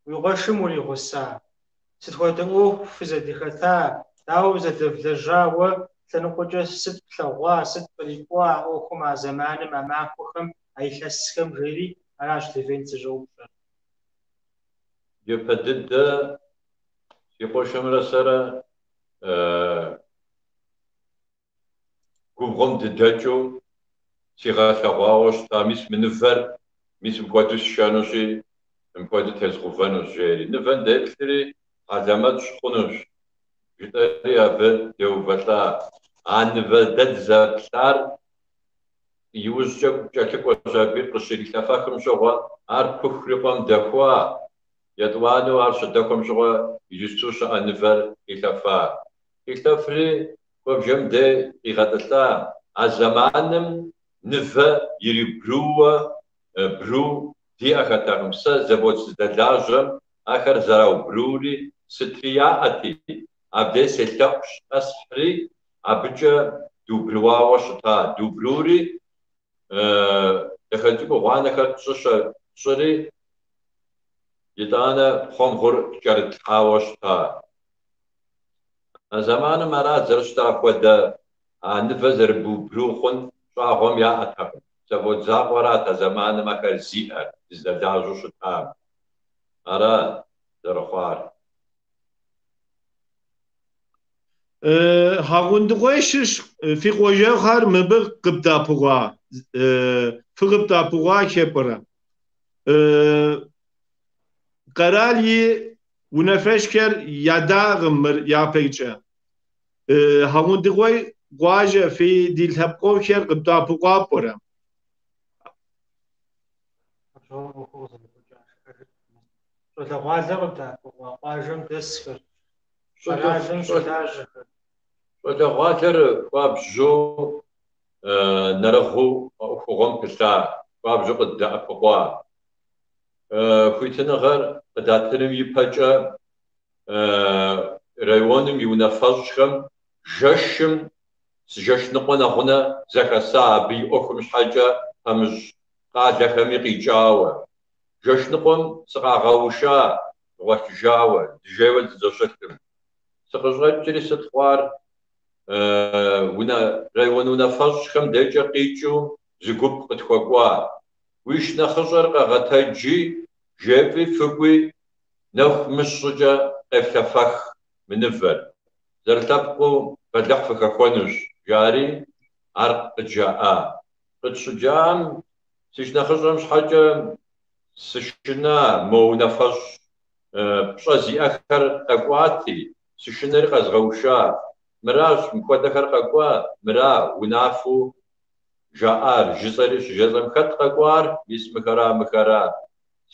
уи къуэшым уригъуса? Сыт хуэдэ ӏуэху фызэдыхэта, дауэ зэдэвлэжьа, уэ лъэныкъуэкӏэ сыт плъэгъуа, сыт кърикӏуа а ӏуэхум а зэманым, а махуэхэм, а илъэсхэм, жери аращ Левент зыщӏэупщӏэр. Япэ дыдэ си къуэшымрэ сэрэ губгъуэм дыдэкӏыу сигъэлъэгъуауэ щыта, мис мы нывэр, мис мыпхуэдэу сшэнущи, мыпхуэдэу тезгъэувэнущ, жери. Нывэм деплъри, хьэлэмэтщ хъунущ, жытӏэри абы деувэлӏа. А нывэ дэ дызэплъар иужькӏэ кӏэлъыкӏуэщ аби къыщрилъэфэхым щыгъуэ, ар пыхури къуэм дэхуа, етӏуанэу ар щыдэхуэм щыгъуэ иджыпсту щыӏэ нывэр къилъэфа. Къилъэфри куэбжэм дей къигъэтӏылъа. А зэманым нывэ ирибрууэ бру диӏэхэтэкъым. Сэ завод сыздэлажьэм ахэр зэраубрури сытри яӏэти, абдей селъэӏущ къэсхьри, абыкӏэ дубруауэ щыта. Дубрури дахэ цӏыкӏуу гъуанэхэр тщӏыри, итӏанэ пхъуэмбгъур кӏэрытлъхьауэ щыта. А зэманым арат зэрыщытар, апхуэдэ а нывэ зэрыбубру хъун щӏагъуэм яӏэтэкъым. Завод закъуэрат а зэманым ахэр зиӏэр, дыздэлажьэу щытам. Ара зэрыхъуар. Хьэгъундыкъуей щыщ фи къуажэгъухэр мыбы къыбдэӏэпыкъуа, фыкъыбдэӏэпыкъуахэ пӏэрэ? Къэрал и унафэщӏхэр ядакъым мыр япэкӏэ. Хьэгъундыкъуей къуажэ фи ди лъэпкъэгъухэр къыбдэӏэпыкъуа пӏэрэ? Щӏалэгъуалэр къыбдэӏэпыкъуа къуажэм дэсхэр, къэралым щылажьэхэр. Щӏалэгъуалэр хуабжьу нэрыгъыу а ӏуэхугъуэм пылъа, хуабжьу къыддэӏэпыкъуа. Хуитыныгъэр къыдатыным ипэкӏэ районым и унафэщӏхэм жэщым жэщ ныкъуэ нэгъунэ зэхэса абы и ӏуэхум щхьэкӏэ пэмыщӏ къалэхэми къикӏауэ. Жэщ ныкъуэм сыкъагъэуша гъуэлъыжауэ, дыжейуэ дыздэщылъым. Сыкъыщӏэкӏри сыт хъуар район унафэщӏхэм декӏэ къикӏыу зы гуп къытхуэкӏуа. Уи шынэхъыщӏэр къэгъэтэджи, жефӏи фыкӏуи, нэху мыщ щӏыкӏэ къефлъэфэх мы нывэр. Зэрылъэпкъыу бэлыхь фыхэхуэнущ, жари ар къыджаӏа. Къытщыджаӏэм си шынэхъыщӏэм щхьэкӏэ сышына мо унафэщӏ пщӏэ зиӏэхэр къэкӏуати, сышынэри къэзгъэуша. Мыращ, мыпхуэдэхэр къэкӏуа, мыра унафэу жаӏар, жысӏэри щыжесӏэм, хэт къэкӏуар, мис мыхэра, мыхэра.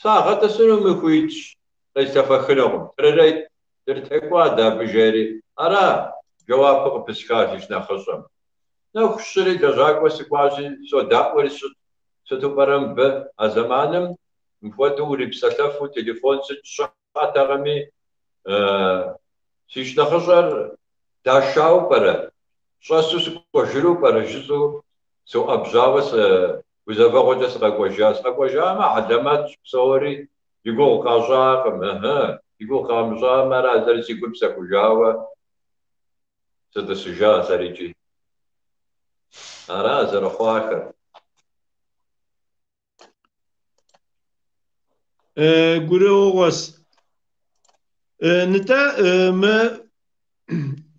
Сагъэтӏысынуми хуитщ, къеслъэфэхынукъым, трырет, дырытекӏуадэ абы, жери. Ара, жэуапу къыпысха си шынэхъыщӏэм. Нэху щыри лэжьакӏуэ сыкӏуащи, содаӏуэри сыщытщ, сыту пӏэрэ мыбы а зэманым мыпхуэдэу урипсэлъэфу телефон сыт щыӏэтэкъыми, си шынэхъыщӏэр дашауэ пӏэрэ, щӏэсу сыкӏуэжыну пӏэрэ жысӏэу сыуӏэбжьауэ сэ гузэвэгъуэкӏэ сыкъэкӏуэжа. Сыкъэкӏуэжамэ, хьэлэмэтщ псори, и гугъу къащӏакъым, ыхьы, и гугъу къамыщӏамэ, ара сэри си гур псэхужауэ сытӏысыжа сэрикӏи. Ара зэрыхъуахэр. Гурыӏуэгъуэщ. Нтӏэ, мы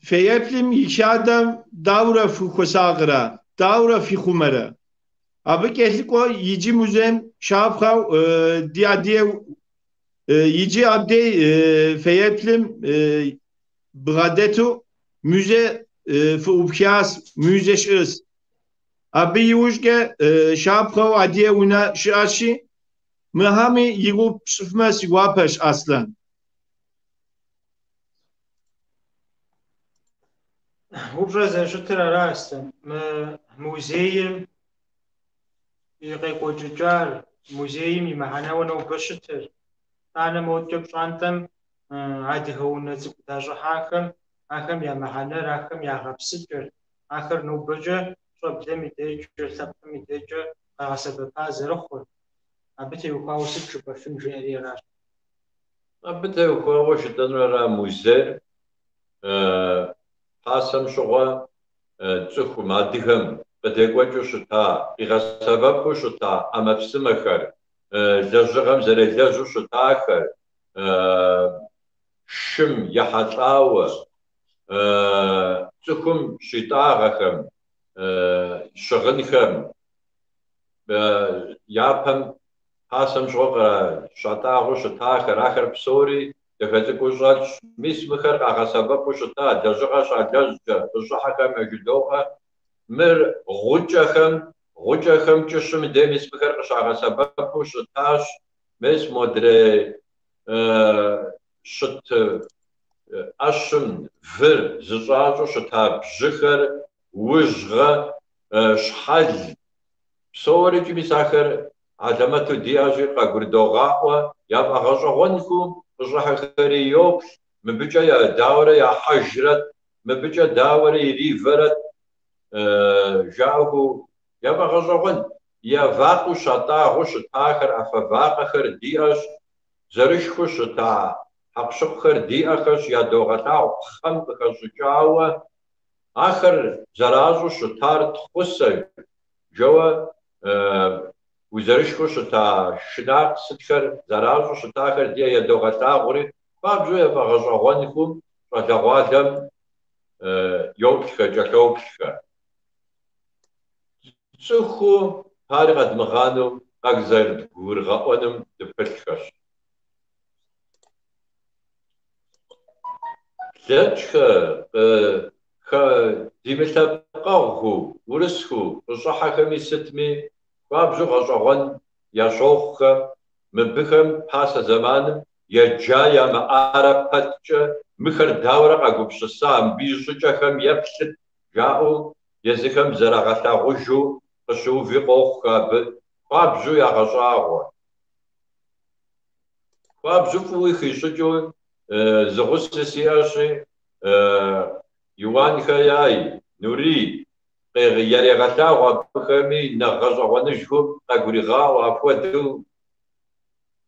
фэеплъым и хадэм дауэрэ фыхуэсакърэ, дауэрэ фихъумэрэ? Абы кӏэлъыкӏуэ иджы музейм щапхъэу ди адыгэ иджы абдей фэеплъым бгъэдэту музей фыӏупхащ, музей щыӏэщ. Абы иужькӏэ щапхъэу адыгэ унэ щыӏэщи, Мыхэми и гугъу пщӏыфмэ си гуапэщ, Аслъэн. Упщӏэр зэрыщытыр ара, Аслъэн? Мы музейм и къекӏуэкӏыкӏар, музейм и мыхьэнэуэ нобэ щытыр, итӏанэ модкӏэ пщӏантӏэм адыгэ унэ цӏыкӏу дащӏыхьахэм, ахэм я мыхьэнэр, ахэм я гъэпсыкӏэр, ахэр нобэкӏэ щӏэблэм и дежкӏэ, лъэпкъым и дежкӏэ къэгъэсэбэпа зэрыхъур. Абы теухуауэ сыт жыпӏэфын, жеӏэри аращ. Абы теухуауэ жытӏэнур ара музейр пасэм щыгъуэ цӏыхум, адыгэм къыдекӏуэкӏыу щыта, къигъэсэбэпу щыта ӏэмэпсымэхэр, лэжьыгъэм зэрелэжьу щытахэр, шым ехьэлӏауэ, цӏыхум щитӏагъэхэм, щыгъынхэм, япэм пасэм щыгъуэ щатӏагъэу щытахэр, ахэр псори дахэ цӏыкӏуу щӏэлъщ. Мис мыхэр къагъэсэбэпу щыта, лэжьыгъэ щалэжькӏэ, къыщӏыхьэхэм яжыдоӏэ. Мыр гъукӏэхэм, гъукӏэхэм кӏыщым дей мис мыхэр къыщагъэсэбэпу щытащ. Мис модрей щыт ӏэщым выр зыщӏащӏэу щыта бжьыхэр, ужьгъэ, щхьэл, псорикӏи мис ахэр хьэлэмэту диӏэщи, къагурыдогъаӏуэ, яфӏэгъэщӏэгъуэнхэу къыщӏыхьэхэри йоплъ, мыбыкӏэ дауэрэ яхьэжрэт, мыбыкӏэ дауэрэ иривэрэт, жаӏэу яфӏэгъэщӏэгъуэн. Я вакъэу щатӏагъэу щытахэр, афэ вакъэхэр диӏэщ, зэрышхыу щыта хьэкъущыкъухэр диӏэхэщ, ядогъэлъагъу пхъэм къыхэщӏыкӏауэ, ахэр зэращӏу щытар тхъусэ жэуэ узэрышхыу щыта шынакъ сытхэр зэращӏу щытахэр диӏэ ядогъэлъагъури, хуабжьу яфӏэгъэщӏэгъуэнхэу щӏалэгъуалэм йоплъхэ, кӏэлъоплъхэ. Цӏыхуу пари къэдмыгъанэу къазэрыдгурыгъэӏуэным дыпылъхэщ. Блэкӏхэ, димылъэпкъэгъухэу, урысхэу къыщӏыхьэхэми сытми хуабжьу гъэщӏэгъуэн ящохъухэ, мыбыхэм пасэ зэманым еджа ямыӏарэ пэткӏэ, мыхэр дауэрэ къагупсыса, мыбы и щӏыкӏэхэм еплъыт, жаӏэу езыхэм зэрагъэлъагъужу къыщыуви къохъухэ абы, хуабжьу ягъэщӏагъуэ. Хуабжьу фӏыуи хищӏыкӏыу зы гъусэ сиӏэщи, Иуанхэ яй, Нурий, ярегъэлъагъу абыхэми нэхъ гъэщӏэгъуэныжхэу къагуригъаӏуэ апхуэдэу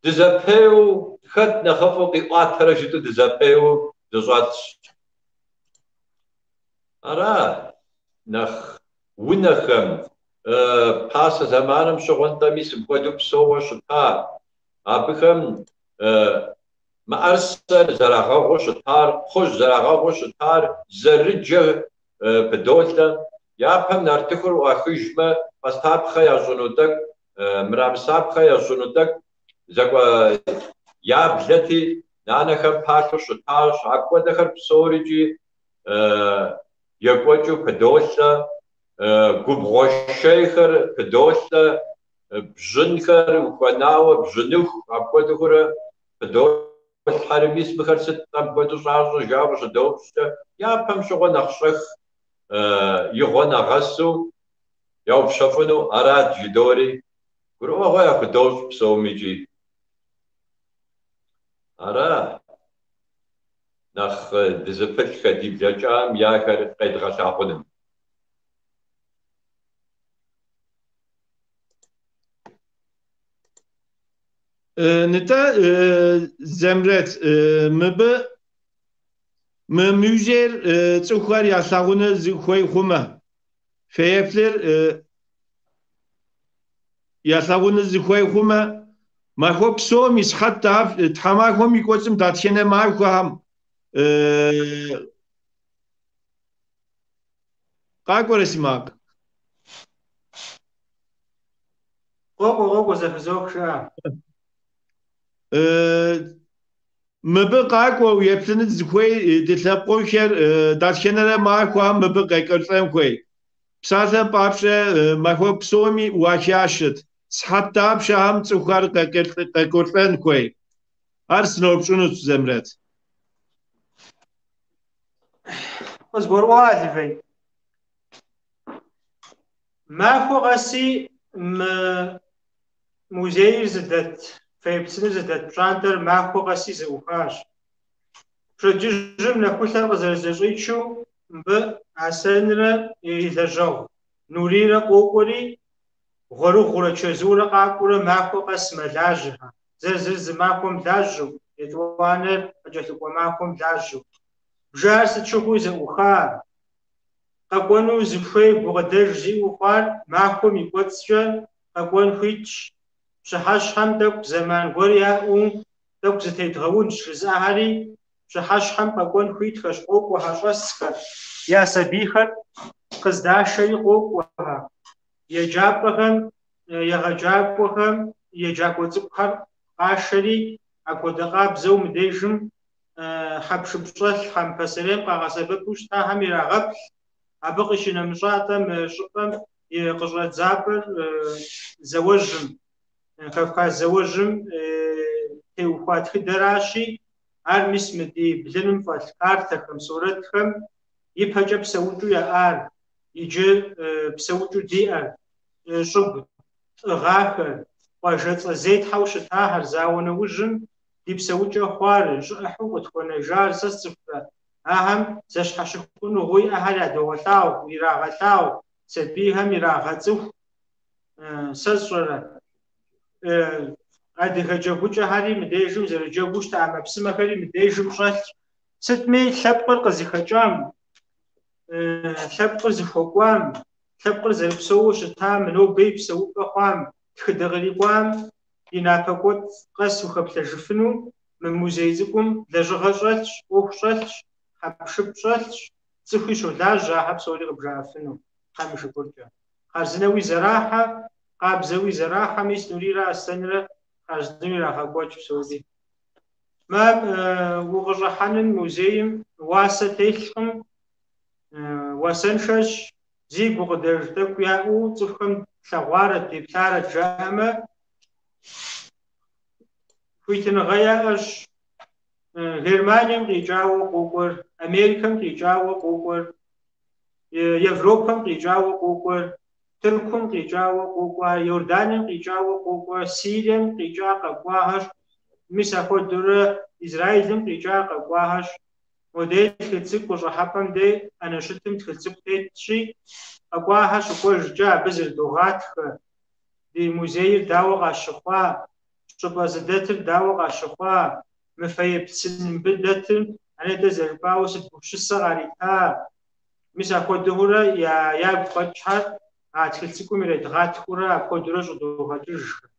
дызэпеуэу, хэт нэхъыфӏу къиӏуатэрэ жытӏэу дызэпеуэу дыщӏэтщ. Ара нэхъ унэхэм, пасэ зэманым щыгъуэ нтӏэ мис мыпхуэдэу псэууэ щыта, абыхэм мыӏэрысэр зэрагъэгъуу щытар, кхъужь зэрагъэгъуу щытар, зэрыджэ пыдолъэ. Япэм нартыхур ӏуахыжмэ, пӏастапхъэ ящӏыну тӏэкӏу, мырамысапхъэ ящӏыну тӏэкӏу зэкӏуэ яблэти, нанэхэм палъэу щытащ. Апхуэдэхэр псорикӏи екӏуэкӏыу пыдолъэ, губгъуэ шейхэр пыдолъэ, бжьынхэр ухуэнауэ бжьыныху апхуэдэхурэ пыдолъхьэри, мис мыхэр сыт мыпхуэдэу щӏащӏыр жаӏэу къыщыдэупщӏкӏэ, япэм щыгъуэ нэхъ щӏэх игъуэ нагъэсу яупщэфӏыну арат жыдори, гурыӏуэгъуэ яхудощӏ псомикӏи. Ара нэхъ дызыпылъхэ ди блэкӏам яхэр къедгъэлъагъуным. Нтӏэ, Зэмрэт, мыбы мы музейр цӏыхухэр ялъагъуну зыхуей хъумэ, фэеплъыр ялъагъуну зыхуей хъумэ, махуэ псом и сыхьэт тхьэмахуэм и кӏуэцӏым дэтхэнэ махуэхэм къакӏуэрэ си макъ? Къокӏуэ, къокӏуэ, зэхызох, жыӏэ. Мыбы къакӏуэу еплъыну зыхуей ди лъэпкъыхэр дэтхэнэрэ махуэхэм мыбы къекӏуэлӏэн хуей. Псалъэм папщӏэ, махуэ псоми уахащыт. Сыхьэт дапщэхэм цӏыхухэр къекӏуэлӏэн хуей? Ар сыноупщӏынут, Зэмрэт. Къызгурыӏуа, Левент? Махуэ къэси мы музейр зыдэт, фэеплъ сыныр зыдэт пщӏантӏэр махуэ къэси зэӏухащ. Пщэдджыжьым нэхулъэр къызэрызэщӏичу мыбы Аслъэнрэ и лэжьэгъу Нурийрэ къокӏуэри, гъуэрыгъуэрэ чэзуурэ къакӏуэурэ махуэ къэс мэлажьэхэ. Зэ зыр зы махуэм лажьэу, етӏуанэр къыкӏэлъыкӏуэ махуэм лажьэу. Бжэр сыт щыгъуи зэӏуха. Къэкӏуэну зыхуей гукъыдэж зиӏэу хъуар махуэм и кӏуэцӏкӏэ къэкӏуэн хуитщ. Пщыхьэщхьэм тӏэкӏу зэман гуэр яӏэу тӏэкӏу зытедгъэунщ жызыӏэхэри пщыхьэщхьэм къэкӏуэн хуитхэщ, къокӏуэхэ щӏэсхэр, я сабийхэр къыздашэри къокӏуэхэ. Еджапӏэхэм егъэджакӏуэхэм еджакӏуэ цӏыкӏухэр къашэри, апхуэдэ къабзэу мыдежым хьэпшып щӏэлъхэм, пасэрейм къагъэсэбэпу щытахэм ирагъэплъ. Абы къыщынэмыщӏа-тӏэ мы щӏыпӏэм и къыщӏэдзапӏэр зауэжьым, Кавказ зауэжьым теухуа тхыдэращи, ар мис мы ди блыным фӏэлъ картэхэм, сурэтхэм ипэкӏэ псэукӏэу яӏар, иджы псэукӏэу диӏэр, щӏыгу тӏыгъахэр, къуажэцӏэ зетхьэу щытахэр, зауэ нэужьым ди псэукӏэ хъуар, щӏы ӏыхьэу къытхуэнэжар сэ сцӏыхурэ, ахэм зэщхьэщыхыныгъэу иӏэхэр ядогъэлъагъу, ирагъэлъагъу, сабийхэм ирагъэцӏыху. Сэ сщӏэрэ, адыгэ джэгукӏэхэри мыдежым зэрыджэгуу щыта ӏэмэпсымэхэри мыдежым щӏэлъщ. Сытми лъэпкъыр къызыхэкӏам, лъэпкъыр зыхуэкӏуам, лъэпкъыр зэрыпсэууэ щытам, нобэ и псэупӏэ хъуам, тхыдэ кърикӏуам и напэкӏуэцӏ къэс ухэплъэжыфыну мы музей цӏыкӏум лэжьыгъэ щӏэлъщ, ӏуэху щӏэлъщ, хьэпшып щӏэлъщ, цӏыхуи щолажьэ ахэр псори къыбжаӏэфыну, Тхьэм и шыкуркӏэ. Хъарзынэуи зэрахьэ, къабзэуи зэрахьэ, мис Нурийрэ Аслъэнрэ хъарзынэу ирагъэкӏуэкӏ псори. Мы укъыщӏыхьэным музейм уасэ телъкъым, уасэншэщ, зи гукъыдэж тӏэкӏу яӏэу цӏыхухэм тлъэгъуарэт, деплъарэт жаӏэмэ, хуитыныгъэ яӏэщ. Германием къикӏауэ къокӏуэр, Америкэм къикӏауэ къокӏуэр, Европэм къикӏауэ къокӏуэр, Тыркум къикӏауэ къокӏуэ, Иорданием къикӏауэ къокӏуэ, Сирием къикӏа къэкӏуахэщ, мис апхуэдэурэ Израилым къикӏа къэкӏуахэщ. Модей тхылъ цӏыкӏу къыщӏыхьэпӏэм дей ӏэнэ щытым тхылъ цӏыкӏу тетщи, къэкӏуахэр щыкӏуэжкӏэ абы зрыдогъатхэ, ди музейр дауэ къащыхъуа, щӏыпӏэ зыдэтыр дауэ къащыхъуа, мы фэеплъ сын мыбы дэтым анэдэ зэрыжыпӏауэ сыт гупсысэ къарита, мис апхуэдэурэ ягу къэкӏхэр а тхылъ цӏыкӏум иредгъатхыурэ апхуэдэурэ щӏыдогъэкӏыжхэр.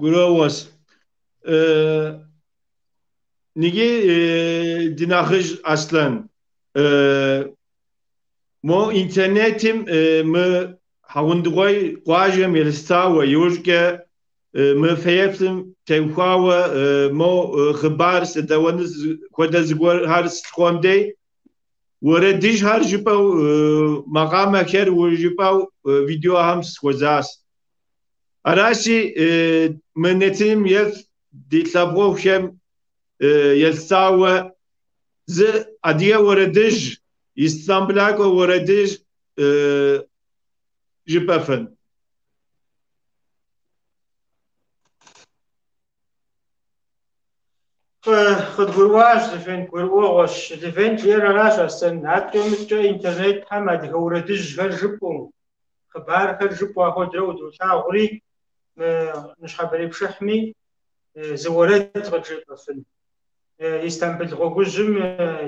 Гурыӏуэгъуэщ. Ниги ди нэхъыжь Аслъэн, мо интернетым мы Хьэгъундыкъуей къуажэм елъытауэ иужькӏэ мы фэеплъым теухуауэ мо хъыбар седэӏуэну хуэдэ зыгуэрхэр слъыхъуэм дей, уэрэдыжьхэр жыпӏэу, макъамэхэр жыпӏэу видеохэм сыхуэзащ. Аращи, мы нэтыным еплъ ди лъэпкъэгъухэм елъытауэ зы адыгэ уэрэдыжь, Истамбылакӏуэ уэрэдыжь жыпӏэфын. Къыдгурыӏуащ, Левент, гурыӏуэгъуэщ. Левент жиӏэр аращ, Аслъэн. Аткӏэ-мыткӏэ интернетхэм адыгэ уэрэдыжьхэр жыпӏэу, хъыбархэр жыпӏэу апхуэдэрэ удолъагъури, мы ныщхьэбэрей пшыхьми зы уэрэд къыджепӏэфын. Истамбыл гъуэгужьым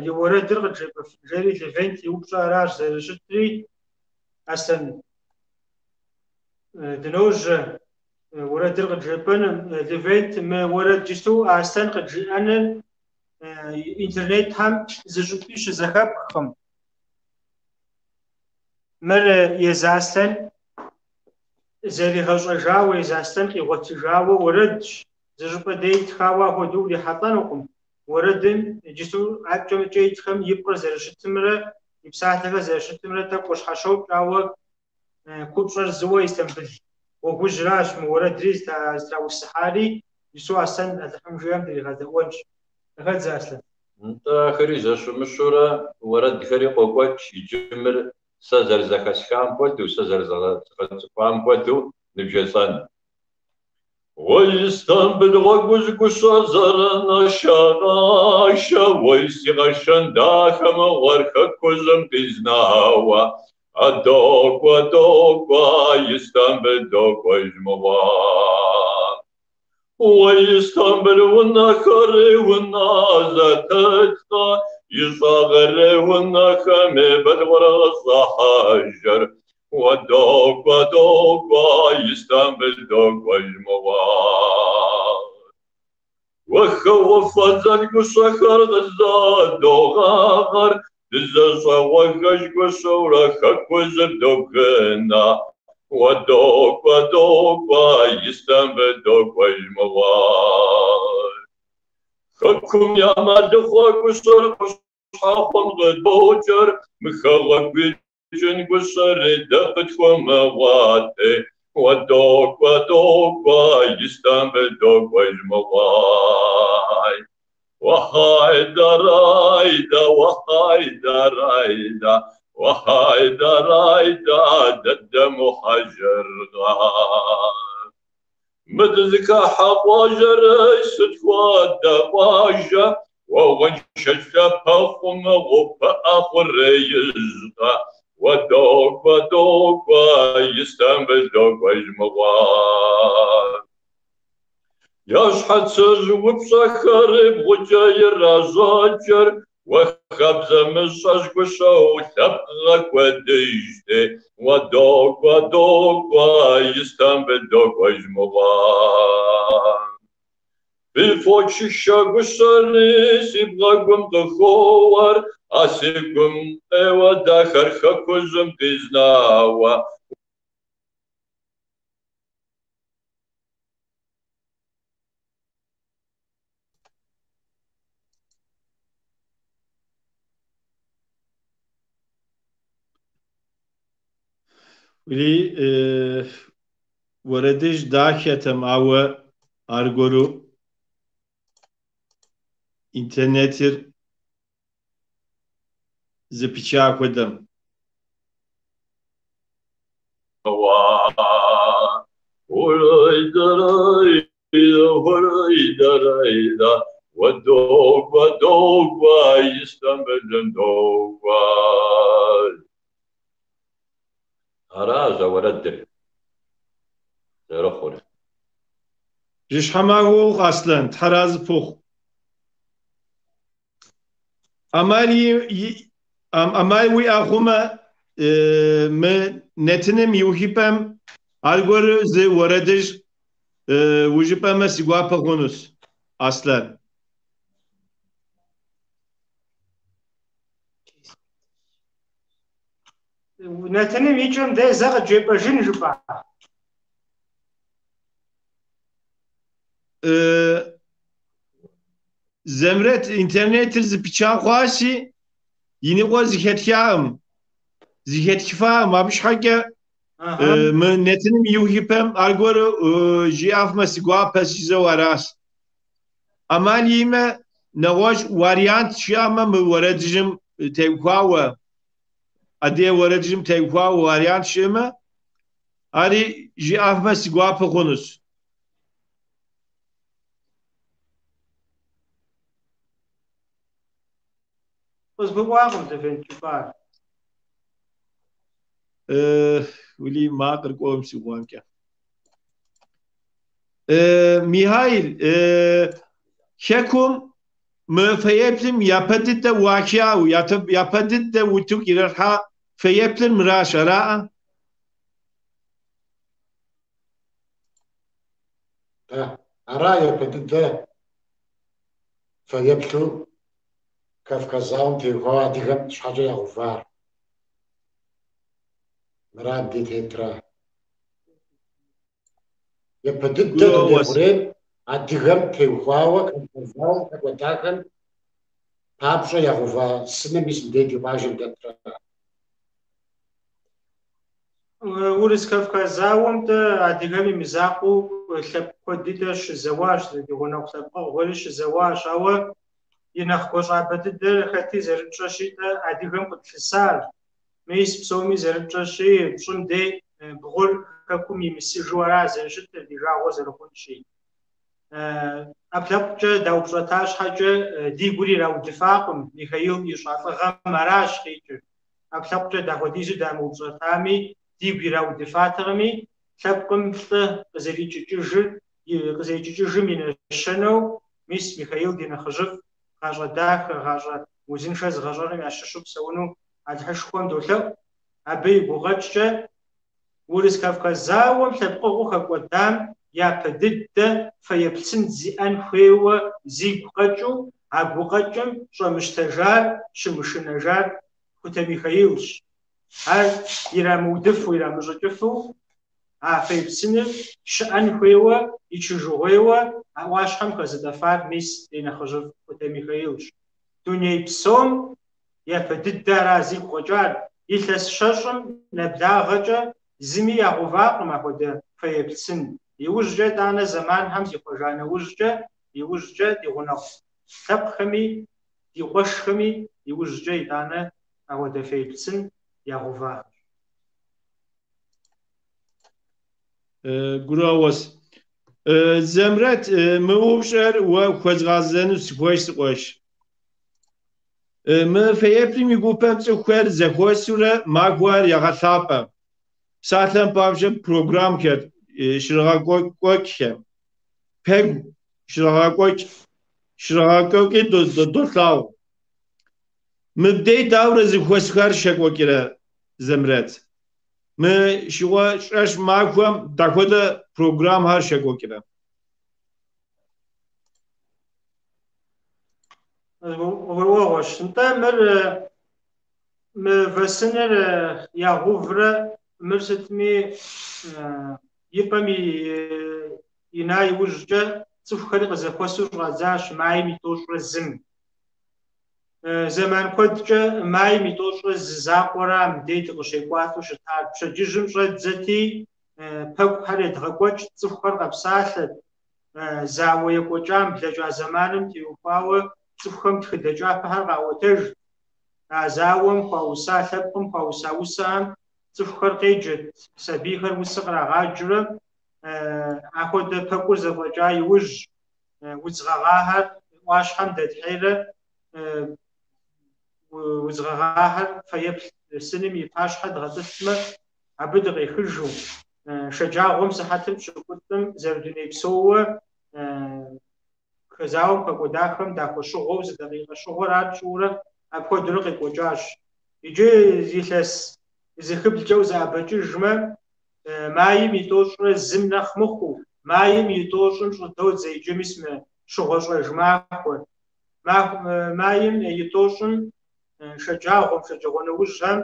и уэрэдыр къыджепӏэфын жери Левент и упщӏэ аращ зэрыщытри, Аслъэн, дыножьэ уэрэдыр къыджепӏэным. Левент, мы уэрэд джысту Аслъэн къыджиӏэныр интернетхэм зы щӏыпӏи щызэхэпхкъым. Мыр езы Аслъэн зэригъэщӏэжауэ, езы Аслъэн къигъуэтыжауэ уэрэдщ. Зы щӏыпӏэ дей тхауэ апхуэдэу урихьэлӏэнукъым. Уэрэдым иджысту аткӏэ-мыткӏэ итхэм и пкъыр зэрыщытымрэ и псалъэхэр зэрыщытымрэ тӏэкӏу къыщхьэщокӏ, ауэ Купщӏэр зыуэ Истамбыл гъуэгужьращ мы уэрэдри зытраусыхьари, Ису Аслъэн Алыхьым жиӏэм дригъэдэӏуэнщ. Къыхэдзэ, Аслъэн. Нтӏэ, ахэри зэщымыщурэ уэрэдхэри къокӏуэкӏ, иджы мыр сэ зэрызэхэсхам хуэдэу, сэ зэрызэзгъэцӏыхуам хуэдэу ныбжесӏэн. Уэ Истамбыл гъуэгужь гущэ зэрынэшэ-къашэ, уэй си къэшэн дахэ мыгъуэр хэкужьым къизнауэ. А докӏуэ, докӏуэ, Истамбыл докӏуэж мыгъуэ. Уэ Истамбыл унэхэри унэ зэтеткъэ, и щӏагъырей унэхэми Бэлгъурэ къыщӏыхьэжыр. Уэ докӏуэ, докӏуэ, Истамбыл докӏуэж мыгъуэ. Уэ хыӏуфэ гущэхэр къызэдогъагъэр, дызэщӏэгъуэхэж гущэурэ хэкужьыр добгынэ. Уэ докӏуэ, докӏуэ, Истамбыл докӏуэж мыгъуэ. Хэкум я мэлыхъуэ гущэр къущхьэхъум къыдокӏыр, мы хэгъэгу икӏын гущэри дэ къытхуэмыгъуати. Уэ докӏуэ, докӏуэ, Истамбыл докӏуэж мыгъуэ. Уэхьайдэ-райдэ, уэхьайдэ-райдэ, уэхьайдэ-райдэ, дэ дымухьэжыргъэ. Мы дызыхыхьэ къуажэр сыт хуэдэ къуажэ, уэ гъуэншэдж лъапэ хъумэ пыӏэ хъуреижькъэ. Уэ докӏуэ, докӏуэ, Истамбыл докӏуэж мыгъуэ. Я щхьэцыжь упщӏэхэр бгъукӏэ иращӏэкӏыр, уэ хабзэ мыщӏэжь гущэу лъэпкъ гъэкӏуэдыжти. Уэ докӏуэ, докӏуэ, Истамбыл докӏуэж мыгъуэ. Фи фочышэ гущэри си бгъэгум къыхоуэр, а си гум къеуэ дахэр хэкужьым къизнауэ. Уи уэрэдыжь дахэтэм, ауэ аргуэру интернетыр зэпыча хуэдэм. Уэрайдэ-райдэ, уэ докӏуэ, докӏуэ, Истамбылым докӏуэ. Аращ а уэрэдыр зэрыхъур. Жьыщхьэ махуэ ухъу, Аслъэн, Тхьэразы пхухъу. ӏэмал уиӏэ хъумэ, мы нэтыным и ухыпӏэм аргуэру зы уэрэдыжь ужыпӏэмэ си гуапэ хъунущ, Аслъэн. Нэтыным и кӏэм дэ зэ къыджепӏэжын жыпӏа? Зэмрэт интернетыр зэпыча хъуащи, и ныкъуэр зэхэтхакъым, зэхэтхыфакъым. Абы щхьэкӏэ мы нэтыным и ухыпӏэм аргуэру жиӏэфмэ си гуапэщ жысӏэу аращ. ӏэмал иӏэмэ, нэгъуэщӏ вариант щыӏэмэ мы уэрэдыжьым теухуауэ, адыгэ уэрэдыжьым теухуауэ вариант щыӏэмэ, ари жиӏэфмэ си гуапэ хъунущ. Къызгурыӏуакъым, Левент, жыпӏар. Ули макъыр кӏуэм си гъуамкӏэ. Михаил, хэкум мы фэеплъым япэ дыдэ уахау, япэ дыдэ утыку иралъхьа фэеплъыр мыращ, араӏэ? Ара япэ дыдэ фэеплъу Кавказ зауэм теухуауэ адыгэм щхьэкӏэ ягъэувар. Мыра мыбдей тетра. Япэ дыдэ дуней хъурейм адыгэм теухуауэ Кавказ зауэм хэкӏуэдахэм папщӏэ ягъэува сыным мис мыбдей ди къуажэм дэтра. Урыс-Кавказ зауэм-тӏэ адыгэм и мызакъуэу лъэпкъ куэд дыдэ щызэуащ, ди гъунэгъу лъэпкъэгъухэри щызэуащ, ауэ и нэхъ гуащӏабэ дыдэр хэти зэрытщӏэщи-тӏэ адыгэм къытлъысар. Мис псоми зэрытщӏэщи, пщӏым дей бгъур хэкум имысыжу ара зэрыщытыр, ди жагъуэ зэрыхъунщи. ӏэпкълъэпкъкӏэ даупщӏэта щхьэкӏэ ди гур ираудыфакъым, Михаил ищӏа лӏыгъэм аращ къикӏыр. ӏэпкълъэпкъкӏэ дахуэдизу дамыупщӏэтами, дигу ираудыфатэкъыми, лъэпкъым лӏы къызэрикӏыкӏыжыр, къызэрикӏыкӏыжым и нэщэнэу, мис Михаил ди нэхъыжьыфӏ, гъащӏэ дахэ, гъащӏэ узыншэ зыгъэщӏэным ящыщу псэуну Алыхьышхуэм долъэӏу. Абы и гукъэкӏкӏэ Урыс-Кавказ зауэм лъэпкъыгъуу хэкӏуэдам япэ дыдэ фэеплъ сын зиӏэн хуейуэ зигу къэкӏыу, а гукъэкӏым щӏэмыщтэжар, щымышынэжар Хутэ Михаилщ. Ар ирамыудыфу, ирамыщӏыкӏыфу, а фэеплъ сыныр щыӏэн хуейуэ, ичыжыгъуейуэ а ӏуащхьэм хэзытӏэфар мис ди нэхъыжьыфӏ Хутэ Михаилщ. Дуней псом Япэ дыдэ ара зигу къэкӏар, илъэс щэщӏым нэблагъэкӏэ зыми ягъэувакъым апхуэдэ фэеплъ сын. Иужькӏэ итӏанэ зэманхэм зихъуэжа нэужькӏэ, иужькӏэ ди гъунэгъу лъэпкъхэми, ди къуэшхэми иужькӏэ итӏанэ апхуэдэ фэеплъ сын ягъэувахэщ. Гурыӏуэгъуэщ. Зэмрэт, мы упщӏэр уэ хуэзгъэзэну сыхуейщ, си къуэш. Мы фэеплъым и гупэм цӏыхухэр зэхуэсурэ махуэр ягъэлъапӏэ. Псалъэм папщӏэ программхэр щрагъэкӏуэкӏхэ, пэкӏу щрагъэкӏуэкӏ, щрагъэкӏуэкӏи долъагъу. Мыбдей дауэрэ зэхуэсхэр щекӏуэкӏрэ, Зэмрэт? Мы щыгъуэ-щӏэж махуэм дахуэдэ программхэр щекӏуэкӏрэ? Гурыӏуэгъуэщ. Нтӏэ, мыр мывэсыныр ягъэуврэ мыр сытми и пӏэм ина иужькӏэ цӏыхухэри къызэхуэсу щӏадзащ майм и тӏощӏрэ зым. Зэман куэдкӏэ майм и тӏощӏрэ зы закъуэра мыбдей дыкъыщекӏуалӏэу щытар. Пщэдджыжьым щӏэддзэти, пэкӏухэр едгъэкӏуэкӏт, цӏыхухэр къэпсалъэт, Зауэ екӏуэкӏам, блэкӏа зэманым теухуауэ цӏыхухэм тхыдэ кӏапэхэр къаӏуэтэжт. А зауэм хуауса, лъэпкъым хуауса усэхэм цӏыхухэр къеджэт, сабийхэр усэ кърагъаджэурэ. Ахуэдэ пэкӏур зэфӏэкӏа иужь удз гъэгъахэр ӏуащхьэм дэтхьейрэ удз гъэгъахэр фэеплъ сыным и пащхьэ дгъэтӏылъмэ, абы дыкъехыжу, шэджагъуэм сыхьэтыр пщыкӏутӏым зэрыдуней псоуэ зауэм хэкӏуэдахэм дахуэщыгъуэу зы дакъикъэ щыгъуэр ар тщӏыурэ апхуэдэурэ къекӏуэкӏащ. Иджы илъэс зыхыблкӏэ узэӏэбэкӏыжмэ, майм и тӏощӏрэ зым нэхъ мыхъуу, майм и тӏощӏым щӏыдодзэ иджы мис мы щыгъуэщӏэж махуэр. Майм и тӏощӏым шэджагъуэм, шэджагъуэ нэужьхэм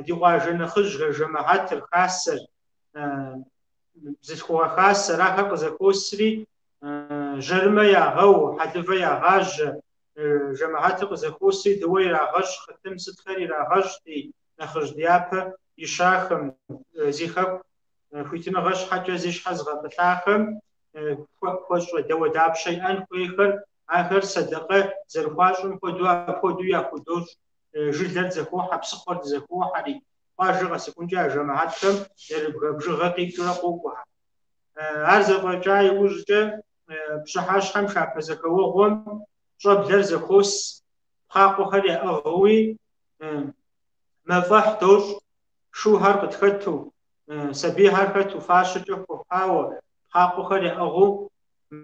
ди къуажэ нэхъыжьхэр, жэмыхьэтыр, хасэр, бзылъхугъэ хасэр, ахэр къызэхуосри, жьэрымэ ягъэу, хьэлывэ ягъажьэ, жэмыхьэтыр къызэхуосри, дыуэ ирагъэщӏ, хъытым сытхэр ирагъэщӏ ди нэхъыжь дяпэ ищахэм, зи хэку хуитыныгъэ щхьэкӏэ зи щхьэ зыгъэтӏылъахэм хуэщӏэ дауэдапщэ иӏэн хуейхэр, ахэр сэдэкъэ зэрыхуащӏым хуэдэу апхуэдэу яхудощӏ. Жылэр дызэхохьэ, псыхъуэр дызэхохьэри, къуажэ къэсыхункӏэ а жэмыхьэтхэм нэрыбгэ бжыгъэ къикӏыурэ къокӏуэхэр. Ар зэфӏэкӏа иужькӏэ пщыхьэщхьэм пшапэ зэхэуэгъуэм щӏэблэр зэхуос, пхъакъуэхэр яӏыгъыуи, мафӏэхь дощӏ, шухэр къытхэту, сабийхэр хэту, фащэкӏэ хуэпауэ, пхъакъуэхэр яӏыгъыу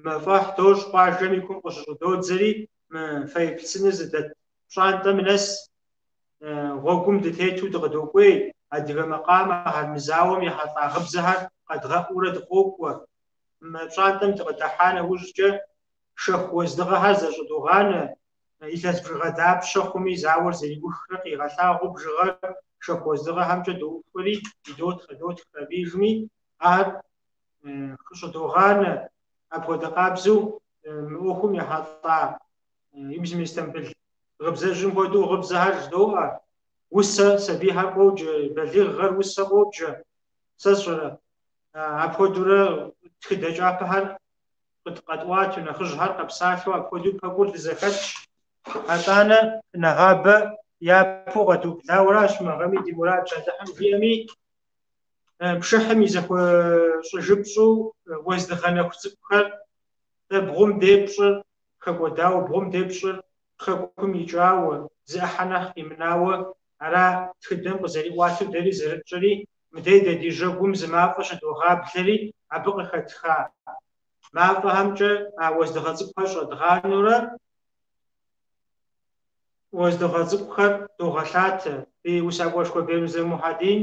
мафӏэхь дощӏ, къуажэм и кум къыщыщӏыдодзэри, мы фэеплъ сыныр зыдэт пщӏантӏэм нэс гъуэгум дытету дыкъыдокӏуей, адыгэ макъамэхэр, мы зауэм ехьэлӏа гъыбзэхэр къэдгъэӏуурэ дыкъокӏуэ. Мы пщӏантӏэм дыкъыдыхьа нэужькӏэ шэху уэздыгъэхэр зэщӏыдогъанэ, илъэс бжыгъэ дапщэ хъуми зауэр зэриухрэ къигъэлъагъуэу бжыгъэр шэху уэздыгъэхэмкӏэ доухуэри, идотхэ, дотх абдежми, ар щӏыдогъанэ. Апхуэдэ къабзэу мы ӏуэхум ехьэлӏа Мис Истамбыл гъыбзэжьым хуэдэу гъыбзэхэр жыдоӏэ. Усэ сабийхэр къоджэ, балигъхэр усэ къоджэ. Сэ сщӏэрэ, апхуэдэурэ тхыдэ кӏапэхэр къэтӏуатэу, нэхъыжьхэр къэпсалъэу апхуэдэу пэкӏур дызэхэтщ. Атӏанэ нэгъабэ япэу къэдублауэращ, мы гъэми ди мурадщ Алыхьым жиӏэми, пшыхьым и зэхуэщӏыжыпщӏу уэздыгъэ нэху цӏыкӏухэр бгъум дей пщӏыр хэкӏуэдауэ, бгъум дей пщӏыр хэкум икӏауэ, зы ӏыхьэ нэхъ къимынауэ, ара тхыдэм къызэриӏуатэу дэри зэрытщӏэри, мыдей дэ ди жьэгум зы мафӏэ щыдогъаблэри, абы къыхэтха мафӏэхэмкӏэ а уэздыгъэ цӏыкӏухэр щӏэдгъанэурэ, уэздыгъэ цӏыкӏухэр догъэлъатэ. Ди усакӏуэшхуэ Бемырзэ Мухьэдин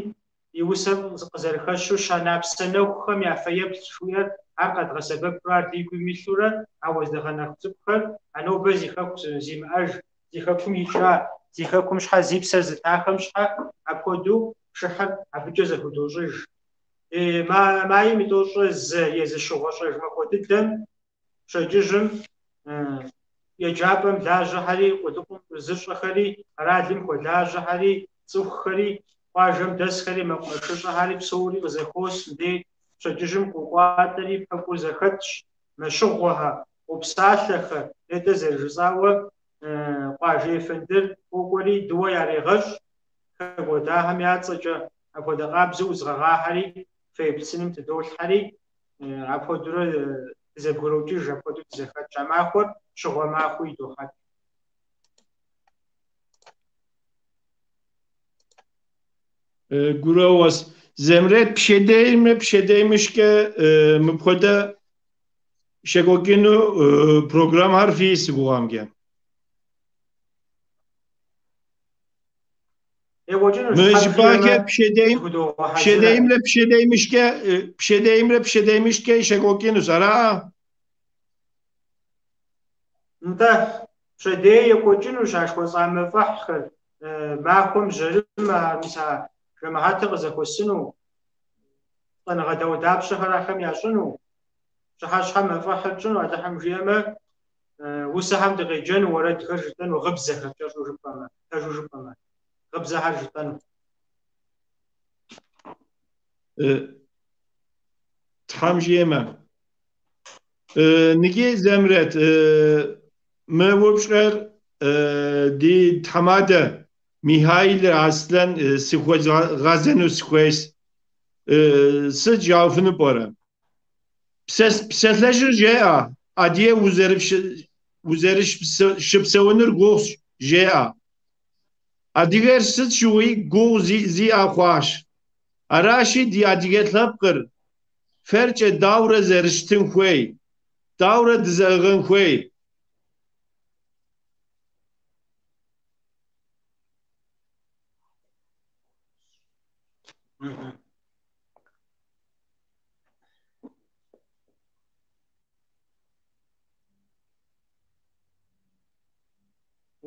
и усэм къызэрыхэщу щанапсэ нэхухэм я фэеплъ жыхуиӏэр ар къэдгъэсэбэпурэ ар ди гум илъурэ а уэздыгъэ нэху цӏыкӏухэр а нобэ зи хэку зимыӏэж, зи хэкум икӏа, зи хэкум щхьэ зи псэр зытахэм щхьэ апхуэдэу пшыхьыр абыкӏэ зэхудощӏыж. Майм и тӏощӏрэ зы езы щыгъуэ-щӏэж махуэ дыдэм Пщэдджыжьым еджапӏэм лажьэхэри, къулыкъум зыщӏэхэри, къэралым хуэлажьэхэри, цӏыхухэри, къуажэм дэсхэри, мэкъумэшыщӏэхэри псори къызэхуос мыдей. Пщэдджыжьым къокӏуалӏэри пэкӏур зэхэтщ, мэщыгъуэхэ, къопсалъэхэ, нетӏэ зэрыжысӏауэ, къуажэ ефэндыр къокӏуэри дыуэ ярегъэщӏ, хэкӏуэдахэм я цӏэкӏэ апхуэдэ къабзэу удз гъэгъахэри фэеплъ сыным тыдолъхьэри, апхуэдэурэ дызэбгрокӏыж, апхуэдэу дызэхэтщ. А махуэр щыгъуэ махуэу идохьэкӏ. Гурыӏуэгъуэщ. Зэмрет пщэдеймэ пщэдеймыщкӏэ мыпхуэдэ щекӏуэкӏыну программхэр фиӏэ си гугъэмкӏэ. Екӏуэкӏынущ, Мы Тхьэм жыпӏахэр жиӏэмэ, пщэдейм, зыхудогъэхьэзырэ. пщэдеймрэ пщэдеймыщкӏэ, пщэдеймрэ пщэдеймыщкӏэ щекӏуэкӏынущ, ара? Нтӏэ, пщэдей екӏуэкӏынущ а жыхуэсӏа мафӏэхьхэр, махуэм жьэрымэхэр, мис а жэмыхьэтыр къызэхуэсыну, лӏэныгъэ дауэдапщэхэр ахэм ящӏыну, пщыхьэщхьэм мафӏэхьыр тщӏыну, Алыхьым жиӏэмэ, усэхэм дыкъеджэну, уэрэдхэр жытӏэну, гъыбзэхэр, кӏэщӏу жыпӏэмэ, пэжу жыпӏэмэ, гъыбзэхэр жытӏэну. Тхьэм жиӏэмэ. Ныги, Зэмрэт, мы упщӏэр ди тхьэмадэ Михаил Аслъэн сыхуэзгъэзэну сыхуейщ. Сыт жаӏэфыну пӏэрэ? Псалъэжьыр жеӏэ, Адыгэ узэрыщыпсэунур гугъущ, жеӏэ. Адыгэр сыт щыгъуи гугъу зиӏэ хъуащ. Аращи, ди адыгэ лъэпкъыр фэркӏэ даурэ зэрыщытын хуей, даурэ дызэӏыгъын хуей?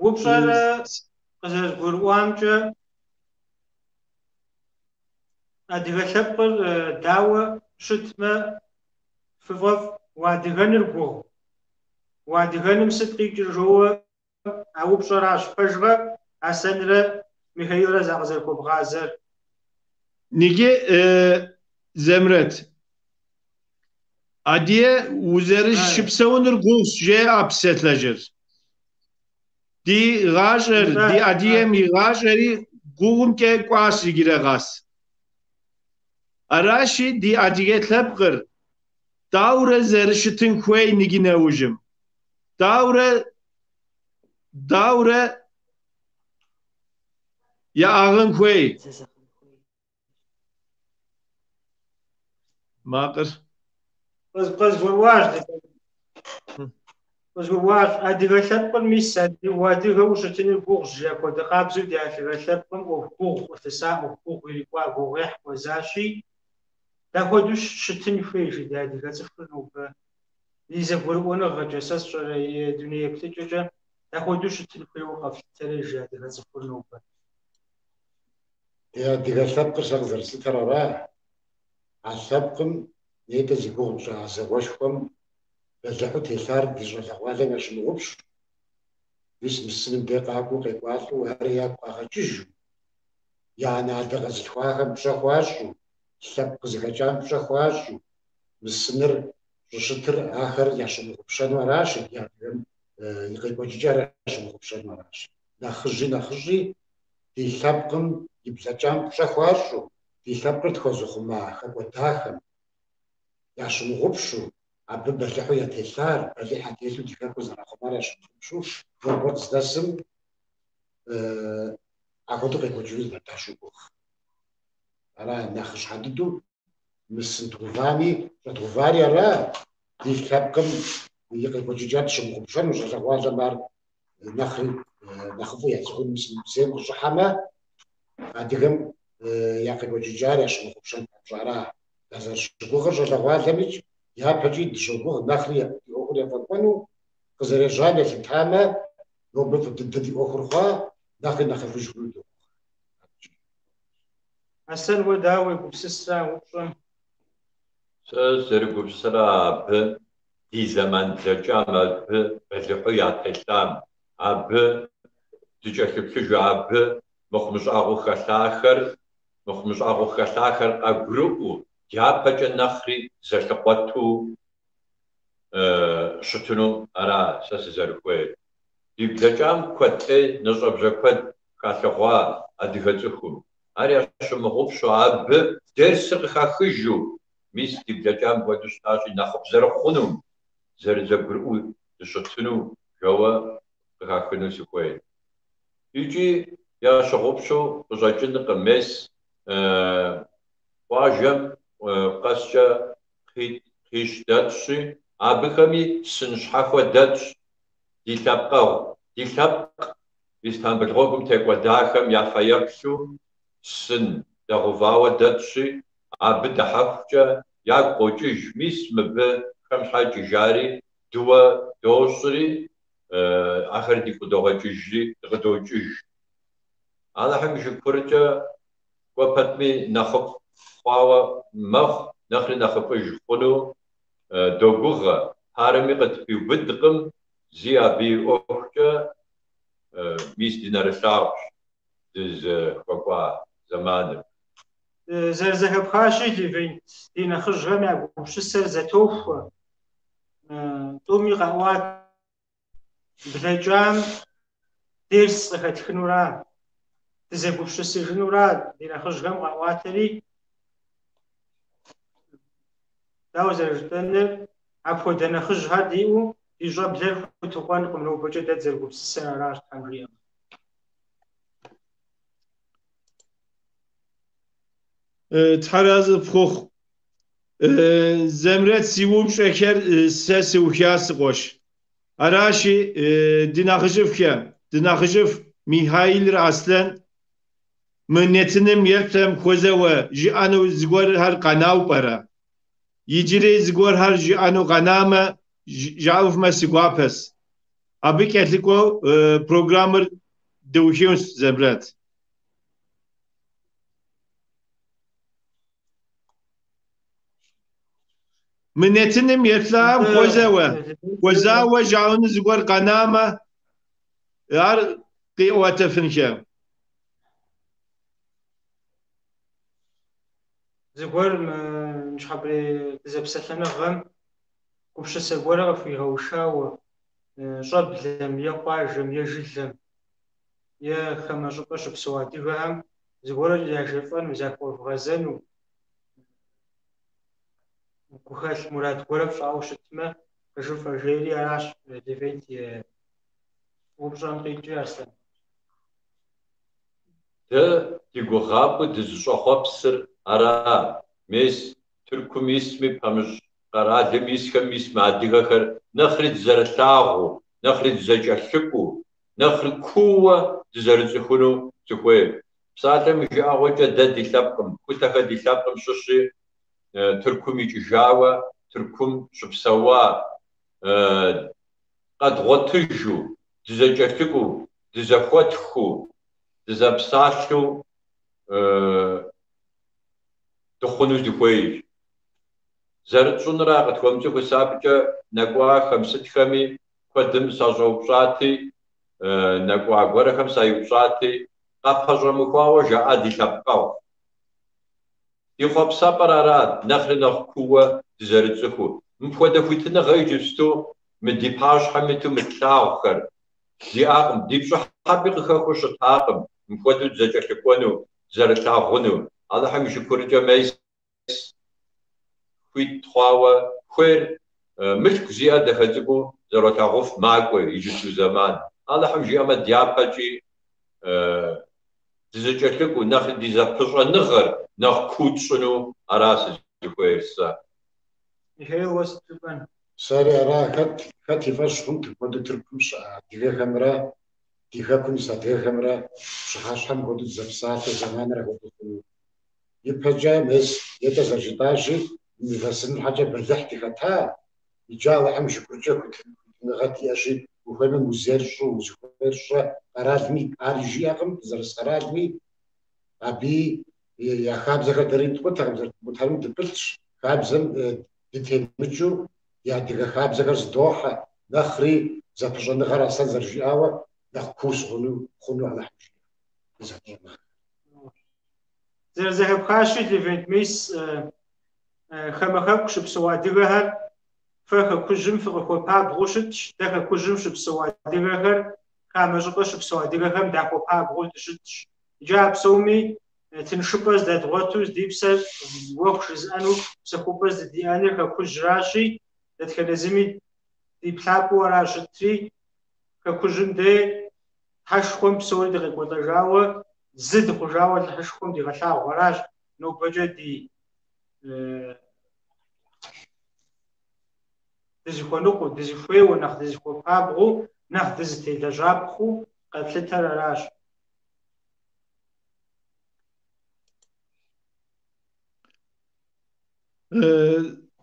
Упщӏэр къызэрызгурыӏуамкӏэ, адыгэ лъэпкъыр дауэ щытмэ, фыфӏэфӏ, уадыгэныр гугъу? Уадыгэным сыт къикӏыр жоуэ а упщӏэращ, пэжкъэ, Аслъэнрэ Михаилрэ закъызэрыхуэбгъазэр? Ныги, Зэмрэт, адыгэ узэрыщыпсэунур гугъущ, жеӏэ псалъэжьыр. Ди гъащӏэр, ди адыгэм и гъащӏэри гугъумкӏэ кӏуащ иджырэ къэс. Аращи, ди адыгэ лъэпкъыр даурэ зэрыщытын хуей ныги нэужьым. Даурэ, даурэ яӏыгъын хуей. Макъыр. Къызгурыӏуащ. Къызгурыӏуащ. Адыгэ лъэпкъыр мис уадыгэу ущытыныр гугъущ, жи апхуэдэ къабзэу ди адыгэ лъэпкъым ӏуэху гугъу къылъыса, ӏуэху гугъу ирикӏуа гугъуехь хуэзащи, дапхуэдэу щытын хуей, жи ди адыгэ цӏыхур нобэ. И зэгурыӏуэныгъэкӏэ, сэ сщӏэрэ и дуней еплъыкӏэкӏэ, дапхуэдэу щытын хуейуэ къэфлъытэрэ, жи адыгэ цӏыхур нобэ. Ди адыгэ лъэпкъыр сэ къызэрыслъытэр ара? А лъэпкъым нетӏэ зи гугъу тщӏа а зауэшхуэм бэлыхьу телъар ди щӏалэгъуалэм ящымыгъупщу, мис мы сыным дей къакӏуэу къекӏуалӏэу ари ягу къагъэкӏыжу, я анэ-адэ къэзылъхуахэм пщӏэ хуащӏу. лъэпкъ къызыхэкӏам пщӏэ хуащӏу, мы сыныр щӏыщытыр ахэр ящымыгъупщэну аращ, ди адыгэм и къекӏуэкӏыкӏар ящымыгъупщэну аращ. Нэхъыжьи нэхъыщӏи ди лъэпкъым и блэкӏам пщӏэ хуащӏу, ди лъэпкъыр тхуэзыхъума хэкӏуэдахэм ящымыгъупщу, абы бэлыхьу ятелъар, бэлыхь ятелъу ди хэкур зэрахъумар ящымыгъупщу, нобэр къыздэсым ахуэдэу къекӏуэкӏыну дащогугъ. Ара нэхъыщхьэ дыдэу мы сын дгъэувами, щӏэдгъэувари ара, ди лъэпкъым и къекӏуэкӏыкӏар тщымыгъупщэну, щӏалэгъуалэм ар нэхъри нэхъыфӏу яцӏыхуну музейм къыщӏыхьэмэ, адыгэм я къекӏуэкӏыкӏар ящымыгъупщэн папщӏэ ара. Дазэрыщыгугъыр щӏалэгъуалэмикӏ, япэкӏи дыщогугъ нэхъри ди ӏуэхур ефӏэкӏуэну, къызэрежьам елъытамэ, нобэ фӏы дыдэ ди ӏуэхур хъуа, нэхъри нэхъыфӏыж хъуну догугъэ. Аслъэн, уэ дауэ уегупсысрэ а упщӏэм? Сэ сызэрегупсысыр абы ди зэман блэкӏам, абы бэлыхьу ятелъам, абы дыкӏэлъыплъыжу, абы мыхъумыщӏагъэу хэлъахэр, мыхъумыщӏагъэу хэлъахэр къагурыӏуэу, дяпэкӏэ нэхъри зэлъыкъуэту щытыну ара сэ сызэрыхуейр. Ди блэкӏам куэд ӏей, нэщӏэбжьэ куэд халъэгъуа адыгэ цӏыхум. Ар ящымыгъупщэу, абы дерсыр къыхахыжу, мис ди блэкӏам хуэдэу щытащи, нэхъыфӏ зэрыхъунум, зэрызэгурыӏуэу дыщытыну жэуэ къыхахыну сыхуейт. Икӏи ящыгъупщэу къыщӏэкӏынкъым, мес къуажэм къэскӏэ кхъитӏ, кхъищ дэтщи, абыхэми сын щхьэхуэ дэтщ. Ди лъэпкъэгъу, ди лъэпкъ Истамбыл гъуэгум текӏуэдахэм я фэеплъу сын дэгъэувауэ дэтщи, абы дыхьэхукӏэ ягу къокӏыж, мис мыбыхэм щхьэкӏэ жари, дыуэ дощӏри, ахэр дигу къыдогъэкӏыжри, дыкъыдокӏыж. Алыхьым и шыкуркӏэ кӏуэ пэтми нэхъыфӏ хъуауэ мэхъу, нэхъри нэхъыфӏыж хъуну догугъэ. Парэми къытпиубыдкъым, зи абы и ӏуэхукӏэ мис ди нэрылъагъущ дызыхуэкӏуа зэманыр. Зэрызэхэпхащи, Левент, ди нэхъыжьхэм я гупсысэр зэтохуэ. Тӏуми къаӏуат блэкӏам дерс къыхэтхынура, дызэгупсысыжынура ди нэхъыжьхэм къаӏуатэри, дауэ зэрыжытӏэныр, апхуэдэ нэхъыжьхэр диӏэу ди щӏэблэр хутыкъуэнкъым нобэкӏэ дэ дызэрыгупсысэр аращ, Тхьэм жиӏэмэ. Тхьэразэ пхухъу. Зэмрэт, си упщӏэхэр сэ сыуха, си къуэш. Аращи, ди нэхъыжьыфӏхэ, ди нэхъыжьыфӏ Михаилрэ Аслъэн мы нэтыным еплъэм хуэзэуэ жыӏэну зыгуэрхэр къэнау пӏэрэ? Иджыри зыгуэрхэр жыӏэну къэнамэ, жаӏэфмэ си гуапэс. Абы кӏэлъыкӏуэу программэр дыухынущ, Зэмрэт. Мы нэтыным еплъам хуэзэуэ, хуэзауэ жаӏэну зыгуэр къэнамэ, ар къиӏуэтэфынхэ. Зыгуэр мы ныщхьэбэрей дызэпсэлъэныгъэм гупсысэ гуэрэ къыхуигъэушауэ, щӏэблэм е къуажэм е жылэм е хамэ щӏыпӏэ щыпсэу адыгэхэм зыгуэрэ яжефӏэну, захуэвгъэзэну, гухэлъ мурад гуэрэ фщӏауэ щытмэ, къыжыфӏэ жери аращ Левент и упщӏэм къикӏыр, Аслъэн. Дэ ди гугъапӏэу дызыщӏэхъуэпсыр ара, мес Тыркум исми, пэмыщӏ къэралым исхэм мис мы адыгэхэр нэхъри дызэрылъагъуу, нэхъри дызэкӏэлъыкӏуэу, нэхъри кууэ дызэрыцӏыхуну сыхуей. Псалъэм и жыӏэгъуэкӏэ дэ ди лъэпкъым, Хутэхэ ди лъэпкъым щыщи, Тыркум икӏыжауэ, Тыркум щыпсэуа къэдгъуэтыжу, дызэкӏэлъыкӏуэу, дызэхуэтхыу, дызэпсалъэу дыхъуну дыхуейщ. Зэрытщӏынура къытхуэмыцӏыхуу сэ абыкӏэ нэкӏуахэм, сытхэми куэдым сащӏэупщӏати, нэкӏуа гуэрэхэм сайупщӏати, къапэщӏэмыхуауэ жаӏа ди лъэпкъэгъу. Ди хъуэпсапӏэр арат, нэхъри нэхъ кууэ дызэрыцӏыхуу. Мыпхуэдэ хуитыныгъэ иджыпсту мы ди пащхьэм иту мы тлъагъухэр диӏакъым. Ди пщӏыхьэпӏи къыхэхуэу щытакъым мыпхуэдэу дызэкӏэлъыкӏуэну, дызэрылъагъуну. Алыхьым и шыкуркӏэ мес хуит хъуауэ хуейр мылъку зиӏэ дахэ цӏыкӏуу зэролъагъуф макӏуэ иджыпсту зэман. Алыхьым жиӏэмэ, дяпэкӏи дызэкӏэлъыкӏуэу, нэхъри ди зэпыщӏэныгъэр нэхъ куу тщӏыну ара сызыхуейр сэ. Михаил, уэ сыт жыпӏэн? Сэри ара, хэт, хэт и фӏэщ хъунт мыпхуэдэу Тыркум щыӏэ адыгэхэмрэ ди хэкум ис адыгэхэмрэ пщыхьэщхьэм хуэдэу дызэпсалъэу зэманыр апхуэдэу хъуну. Ипэкӏэ, мес, нетӏэ зэрыжытӏащи, мывэ сыным щхьэкӏэ бэлыхь дыхэта, иджы Алыхьым и шыкуркӏэ хуитыныгъэ диӏэщи, ухуеймэ музейр щӏы, узыхуейр щӏэ, къэралми ари жиӏэкъым, дызэрыс къэралми, абыи я хабзэхэр дэри ткъутэкъым, зэрыткъутэнум дыпылъщ, хабзэм дытемыкӏыу ди адыгэ хабзэхэр зыдохьэ, нэхъри зэпыщӏэныгъэр Аслъэн зэрыжиӏауэ, нэхъ куу хъуну Алыхьым жиӏэ ди зэпыщӏэныгъэхэр. Зэрызэхэпхащи, Левент, мис хамэ хэку щыпсэу адыгэхэр фэ хэкужьым фыкъыхуэпабгъэу щытщ, дэ хэкужьым щыпсэу адыгэхэр хамэ щӏыпӏэ щыпсэу адыгэхэм дахуэпабгъэу дыщытщ. Иджы а псоми тыншыпӏэ здэдгъуэту, ди псэр уэху жызыӏэну псэхупӏэ здыдиӏэныр хэкужьращи, дэтхэнэ зыми ди плъапӏэу ара щытри, хэкужьым дей Тхьэшхуэм псори дыкъекӏуэлӏэжауэ, зы дыхъужауэ Алыхьышхуэм дигъэлъагъу аращ нобэкӏэ ди дызыхуэныкъуэу, дызыхуейуэ, нэхъ дызыхуэпабгъэу, нэхъ дызытелэжьапхъэу къэтлъытэр аращ.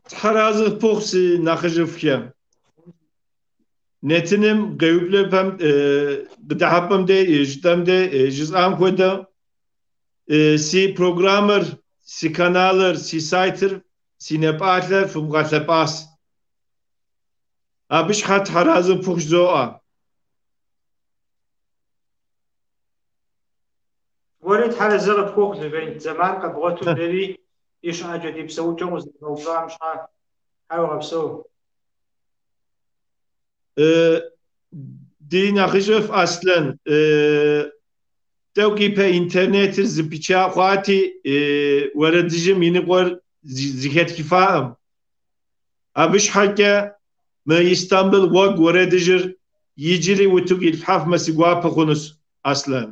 Тхьэразэ фыхъу си нэхъыжьыфӏхэ. Нэтыным къеублэпэм къыдыхьэпӏэм дей жытӏэм дей жысӏам хуэдэ си программэр, си каналыр, си сайтыр, си напӏалъэр фымыгъэлъэпӏас. Абы щхьэ тхьэразэ фыхъу жызоӏэ. Уэри тхьэразэ къыпхухъу, Левент, зэман къэбгъуэту дэри ди щыӏэкӏэ, ди псэукӏэм узэрыщӏэупщӏам щхьэ. Тхьэ уигъэпсэу. Ди нэхъыжьыфӏ Аслъэн, тӏэкӏу ипэ интернетыр зэпыча хъуати, уэрэдыжьым и ныкъуэр зэхэтхыфаӏым. Абы щхьэкӏэ мы Истамбыл гъуэгу уэрэдыжьыр иджыри утыку итлъхьэфмэ си гуапэ хъунущ, Аслъэн.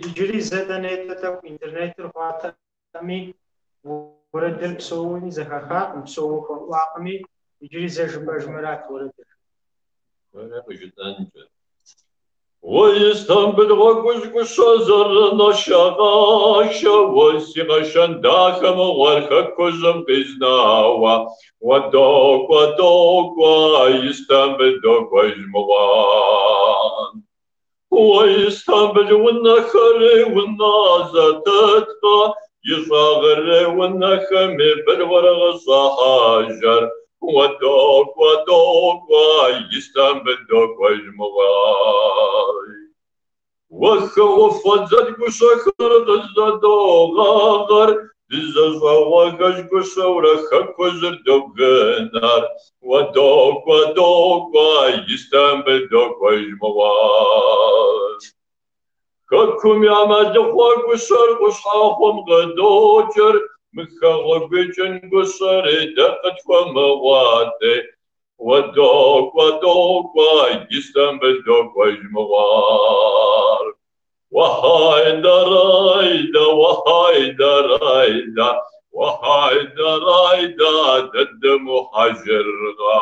Иджыри зэ дэ нетӏэ тӏэкӏу интернетыр хъуатэкъыми, уэрэдыр псоуи зэхахакъым, псоуэ хуэӏуакъыми, иджыри зэ жыпӏэжмэрат уэрэдыр. Уэрэ къыжытӏэнкӏэ. Уэ Истамбыл гъуэгужь гущэ зэрынашэгъашэ, уэ си къэшэн дахэ мыгъуэр хэкужьым къизнауэ. Уэ докӏуэ, докӏуэ, Истамбыл докӏуэж мыгъуэн. Уэ Истамбыл унэхэри унэ зэтеткъэ, и щӏагъырей унэхэми былгъуэр къыщӏахьэжыр. Уэ докӏуэ, докӏуэ, Истамбыл докӏуэж мыгъуай. Уэ хы ӏуфэ дзэл гущэхэр къызэдогъагъэр, дызэщӏэгъуэхэжь гущэурэ хэкужьыр добгынэр. Уэ докӏуэ, докӏуэ, Истамбыл докӏуэж мыгъуай. Хэкум я мэлыхъуэ гущэр къущхьэхъум къыдокӏыр, мы хэгъэгу икӏын гущэри дэ къытхуэмыгъуати. Уэ докӏуэ, докӏуэ, Истамбыл докӏуэж мыгъуар. Уэхьайдэ райдэ, уэхьайдэ райдэ, уэхьайдэ райдэ, дэ дымухьэжыргъэ.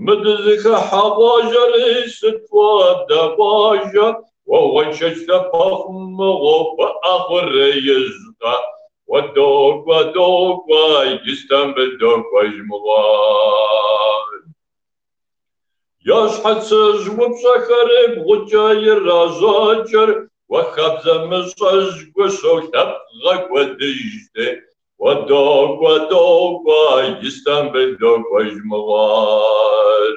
Мы дызыхыхьэ къуажэри сыт хуэдэ къуажэ, уэ гъуэншэдж лъэпэхъу мыгъуэу пыӏэ хъуреижькъэ. Уэ докӏуэ, докӏуэ, Истамбыл докӏуэж мыгъуай. Я щхьэцыжь упщӏэхэри бгъукӏэ иражьэкӏыр, уэ хабзэ мыщӏэжь гущэу лъэпкъ гъэкӏуэдыжти. Уэ докӏуэ, докӏуэ, Истамбыл докӏуэж мыгъуэр.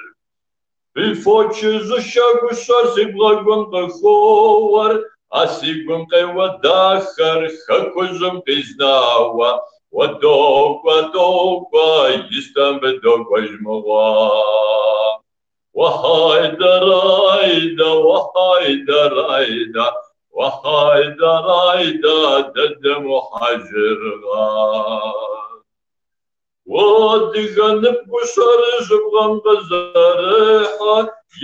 Бий фочыжьышэ гущэр си бгъэгум къыхоуэр, А си гум къеуэ дахэр хэкужьым къизнауэ, Уэ докӏуэ, докӏуэ, Истамбыл докӏуэж мыгъуэ. Уэхьайдэ-райдэ, уэхьайдэ-райдэ, уэхьайдэ-райдэ, дэ дымухьэжыргъэ. Уэ адыгэ нып гущэр жьыбгъэм къызэрехьэ,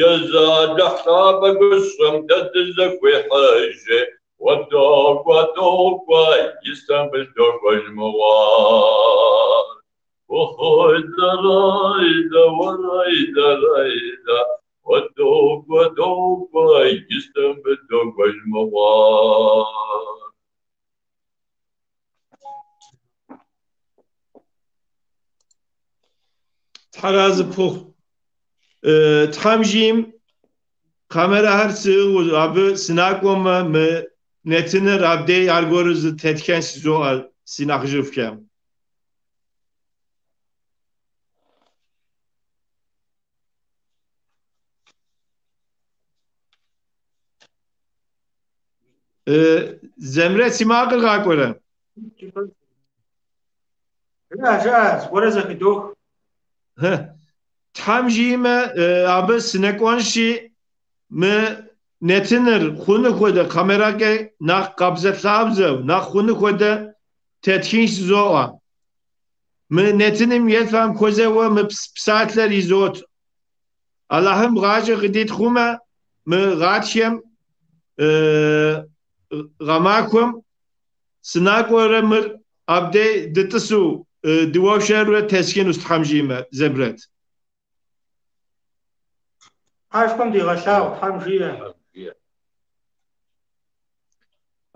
Езы Алыхь лъапӏэ гущэм дэ дызэхуехьыжи, Уэ докӏуэ, докӏуэ, Истамбыл докӏуэж мыгъуэ. Уэхьайдэ-райдэ, уэрайдэ-райдэ, уэ докӏуэ, докӏуэ, Истамбыл докӏуэж мыгъуэ. Тхьэразы пхухъу. Тхьэм жиӏэм камерэхэр сыӏыгъыу абы сынакӏуэмэ, мы нэтыныр абдей аргуэру зытетхэнщ жызоӏэ си нэхъыжьыфӏхэм. Зэмрэт, си макъыр къакӏуэрэ? Жыӏэ, жыӏэ, зыгуэрэ зэхыдох. Тхьэм жиӏэмэ, абы сынэкӏуэнщи, мы нэтыныр хъуну хуэдэ камерэкӏэ нэхъ къабзэлъабзэу, нэхъ хъуну хуэдэ тетхынщ жызоӏэ. Мы нэтыным еплъам хуэзэуэ мы псалъэр изот. Аллахьым гъащӏэ къыдит хъумэ, мы гъатхэм, гъэмахуэм сынакӏуэрэ мыр абдей дытӏысу дыуэршэрурэ тесхынущ Тхьэм жиӏэмэ, Зэмрэт. Тхьэшхуэм дигъэлъагъу, Тхьэм жиӏэ.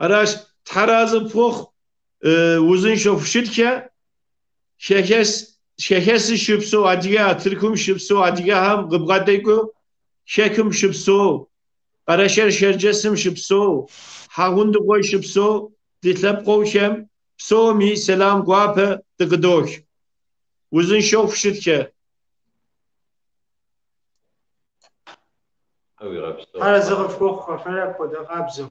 Аращ, Тхьэразы пхухъу, узыншэу фыщытхэ, Хэхэсым щыпсэу адыгэ, Тыркум щыпсэу адыгэхэм къыбгъэдэкӏыу Хэкум щыпсэу, Къэрэшей-Шэрджэсым щыпсэу, Хьэгъундыкъуей щыпсэу ди лъэпкъэгъухэм псоми сэлам гуапэ дыкъыдох. Узыншэу фыщытхэ. Арэзы къыфхухъу, фэри апхуэдэ къабзэу.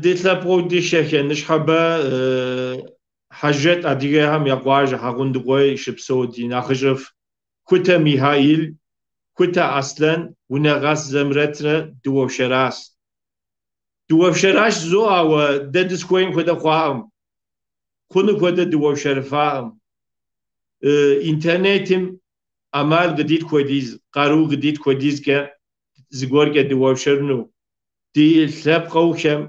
Ди лъэпкъыу ди шэхэ ныщхьэбэ Хьэжрэт адыгэхэм я къуажэ Хьэгъундыкъуей щыпсэу ди нэхъыжьыфӏ Хутэ Михаил, Хутэ Аслъэн, Унэгъэс Зэмрэтрэ дыуэршэращ. Дыуэршэращ жызоӏэ, ауэ дэ дызыхуейм хуэдэ хъуакъым. Хъуну хуэдэ дыуэршэрыфакъым. Интернетым ӏэмал къыдит хуэдиз, къару къыдит хуэдизкӏэ зыгуэркӏэ дыуэршэрыну. Ди лъэпкъэгъухэм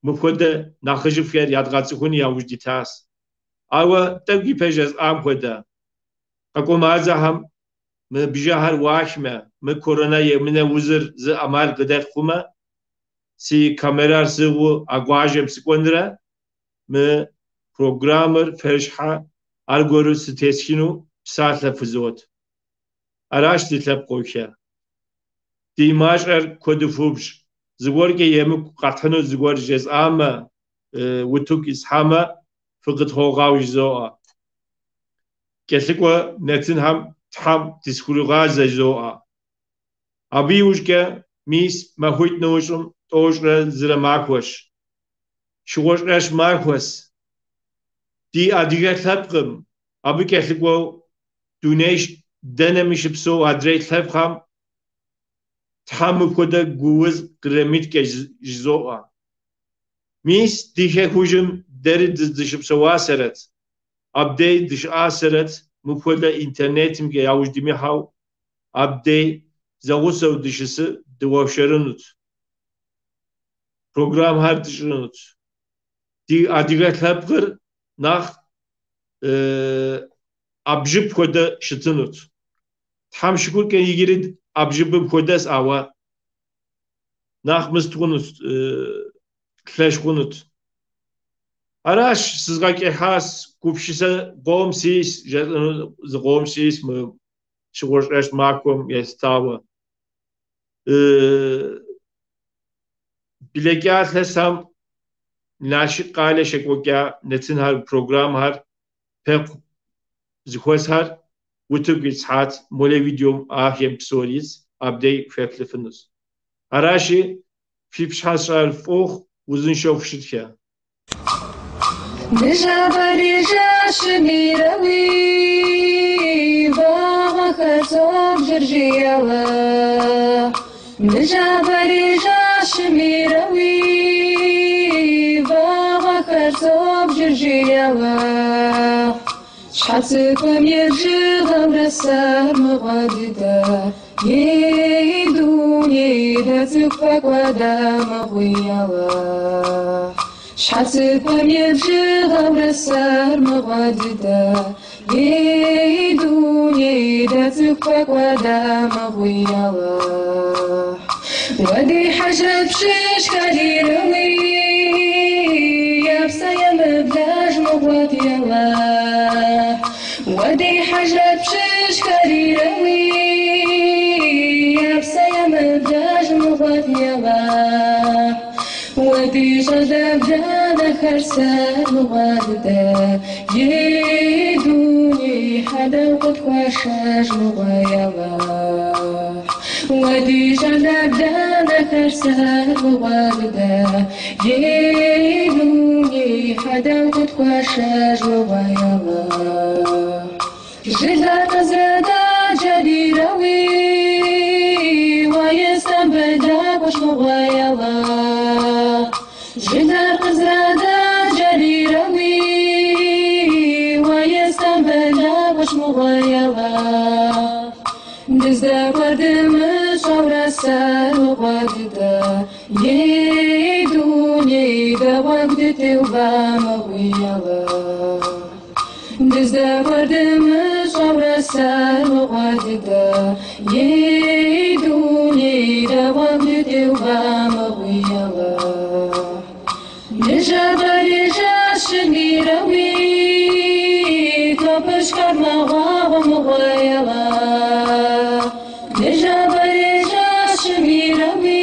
мыпхуэдэ нэхъыжьыфӏхэр ядгъэцӏыхуну яужь дитащ. Ауэ тӏэкӏу ипэ жесӏам хуэдэ, къэкӏуэ мазэхэм мы бжэхэр ӏуахмэ, мы корона емынэ узыр зы ӏэмал къыдэт хъумэ, си камерэр сӏыгъыу а къуажэм сыкӏуэнрэ мы программэр фэр щхьэ аргуэру сытесхыну псалъэ фызот. Аращ ди лъэпкъэгъухэ. Ди мащӏэр куэду фубж. Зыгуэркӏэ емыкӏу къэтхьыну зыгуэр жесӏамэ, утыку исхьамэ, фыкъытхуогъэгъу жызоӏэ. Кӏэлъыкӏуэ нэтынхэм Тхьэм дызэхуригъазэ жызоӏэ. Абы иужькӏэ, мис, махуитӏ нэужьым 31 махуэщ. Щыгъуэщӏэщ махуэщ. Ди адыгэ лъэпкъым абы кӏэлъыкӏуэу дуней дэнэми щыпсэу адрей лъэпкъхэм Тхьэм мыпхуэдэ гууз къремыткӏэ жызоӏэ. Мис ди хэкужьым дэри дыщыпсэуасэрэт, абдей дыщыӏасэрэт, мыпхуэдэ интернетымкӏэ яужь димыхьэу, абдей зэгъусэу дыщысы дыуэршэрынут, программхэр тщӏынут. Ди адыгэ лъэпкъыр нэхъ ӏэбжьыб хуэдэ щытынут. Тхьэм шыкуркӏэ иджыри ӏэбжьыбым хуэдэс, ауэ нэхъ мыст хъунут, лъэщ хъунут. Аращ сызгъэкӏыхьащ, гупсысэ къом сис, жесӏэну зыкъом сис мы щыгъуэщӏэщ махуэм елъытауэ. Блэкӏа илъэсхэм Налшык къалэ щекӏуэкӏа нэтынхэр, программхэр Пэкӏу зыхуэсхэр утыку итсхьат, молэ видеом ахэм псори итс, абдей феплъыфынущ. Аращи, фи пщыхьэщхьэр фӏыхъу, узыншэу фыщытхэ. Ныжэбэрей жэщым ирэуи, вагъуэхэр собжыр, жи Алыхь. Ныжэбэрей жэщым ирэуи, вагъуэхэр собжыр, жи Алыхь. Щхьэцыфэм и бжыгъэурэ сэр мыгъуэ дыдэ, ей, дуней, дэ цӏыху хэкӏуэда мыгъуи, Алыхь. Щхьэцыфэм и бжыгъэурэ сэр мыгъуэ дыдэ, ей, дуней, дэ цӏыху хэкӏуэда мыгъуи, Алыхь. Уэ ди хьэжрэт пщыжьхэр ирэуи, я псэ емыблэж мыгъуэт, Алыхь. Уэ ди хьэжрэт пщыжьхэр ирэуи, я псэ емыблэж мыгъуэт, Алыхь. Уэ ди щӏалэ бланэхэр сэр мыгъуэ дыдэ, ей, дуней, хьэдэу къытхуашэж мыгъуэ, Алыхь. Уэ ди щӏалэ бланэхэр сэр мыгъуэ дыдэ, ей, дуней, хьэдэу къытхуашэж мыгъуэ, Алыхь. Жылэр къызэдаджэр ирэуи, уэ Истамбылакӏуэщ мыгъуэ, Алыхь. Жылэр къызэдаджэр ирэуи, уэ Истамбылакӏуэщ мыгъуэ, Алыхь. Дыздэкӏуэр дымыщӏэурэ сэр мыгъуэ дыдэ, ей, дуней, дэ гъуэгу дытеува мыгъуи, Алыхь. Дыздэкӏуэр дымыщӏэурэ сэр мыгъуэ дыдэ, ей, дуней, дэ гъуэгу дытеува мыгъуи, Алыхь. Ныжэбэрей жэщым ирэуи, топышхэр мэгъуагъуэ мыгъуэ, Алыхь. Ныжэбэрей жэщым ирэуи,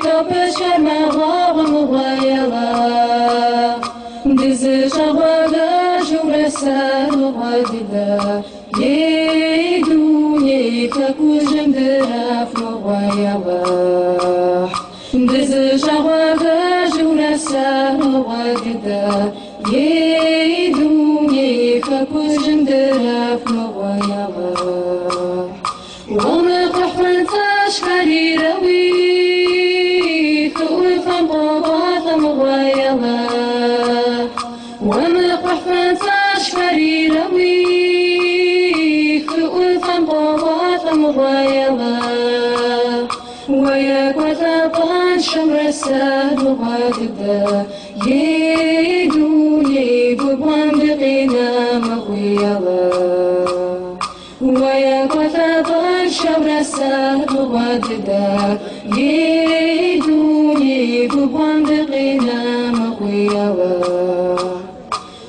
топышхэр мэгъуагъуэ мыгъуэ, Алыхь. Дызыщӏэгъуэгэжурэ сэр мыгъуэ дыдэ, ей, дуней, хэкужьым дыраф мыгъуэ, Алыхь. Дызыщӏэгъуэгэжурэ сэр мыгъуэ дыдэ, ей, дуней, хэкужьым дыраф мыгъуэ, Алыхь. Уэ мы кхъухь фэнцӏэщхэр ирэуи, хы ӏуфэм къокӏуалӏэ мыгъуэ, Алыхь. Уэ мы кхъухь фэнцӏэщхэр ирэуи, хы ӏуфэм къокӏуалӏэ мыгъуэ, Алыхь. Уэ екӏуэлӏапӏэншэурэ сэр мыгъуэ дыдэ, ей, дуней, губгъуэм дыкъина мыгъуи, Алыхь. Уэ екӏуэлӏапӏэншэурэ сэр мыгъуэ дыдэ, ей, дуней, губгъуэм дыкъина мыгъуи, Алыхь.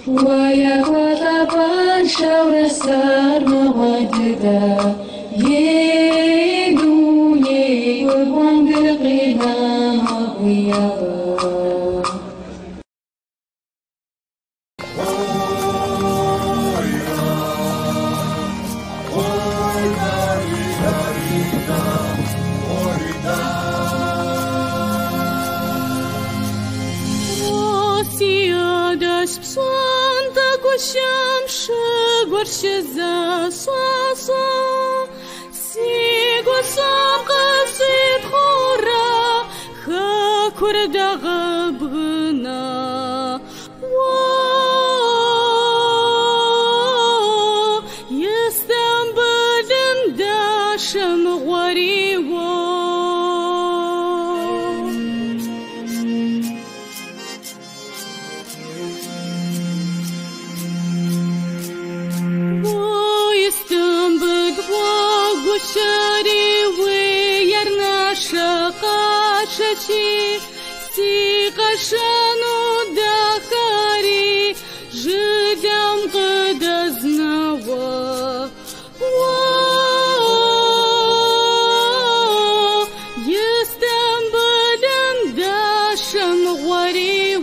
Уэ екӏуэлӏапӏэншэурэ сэр мыгъуэ дыдэ, ей, дуней, губгъуэм дыкъина мыгъуи, Алыхь. О, си адэжь пщӏантӏэ гущэм шыгур щызэщӏащӏэ, си гущӏэм къыщӏитхъурэ хэкур дэгъэбгынэ. О, Истамбылым дашэ мыгъуэри, о. О, Истамбыл гъуэгущэри уи наша къашэщи, си къэшэну дахэри жылэм къыдэзнауэ. О, Истамбылым дашэ мыгъуэри, о.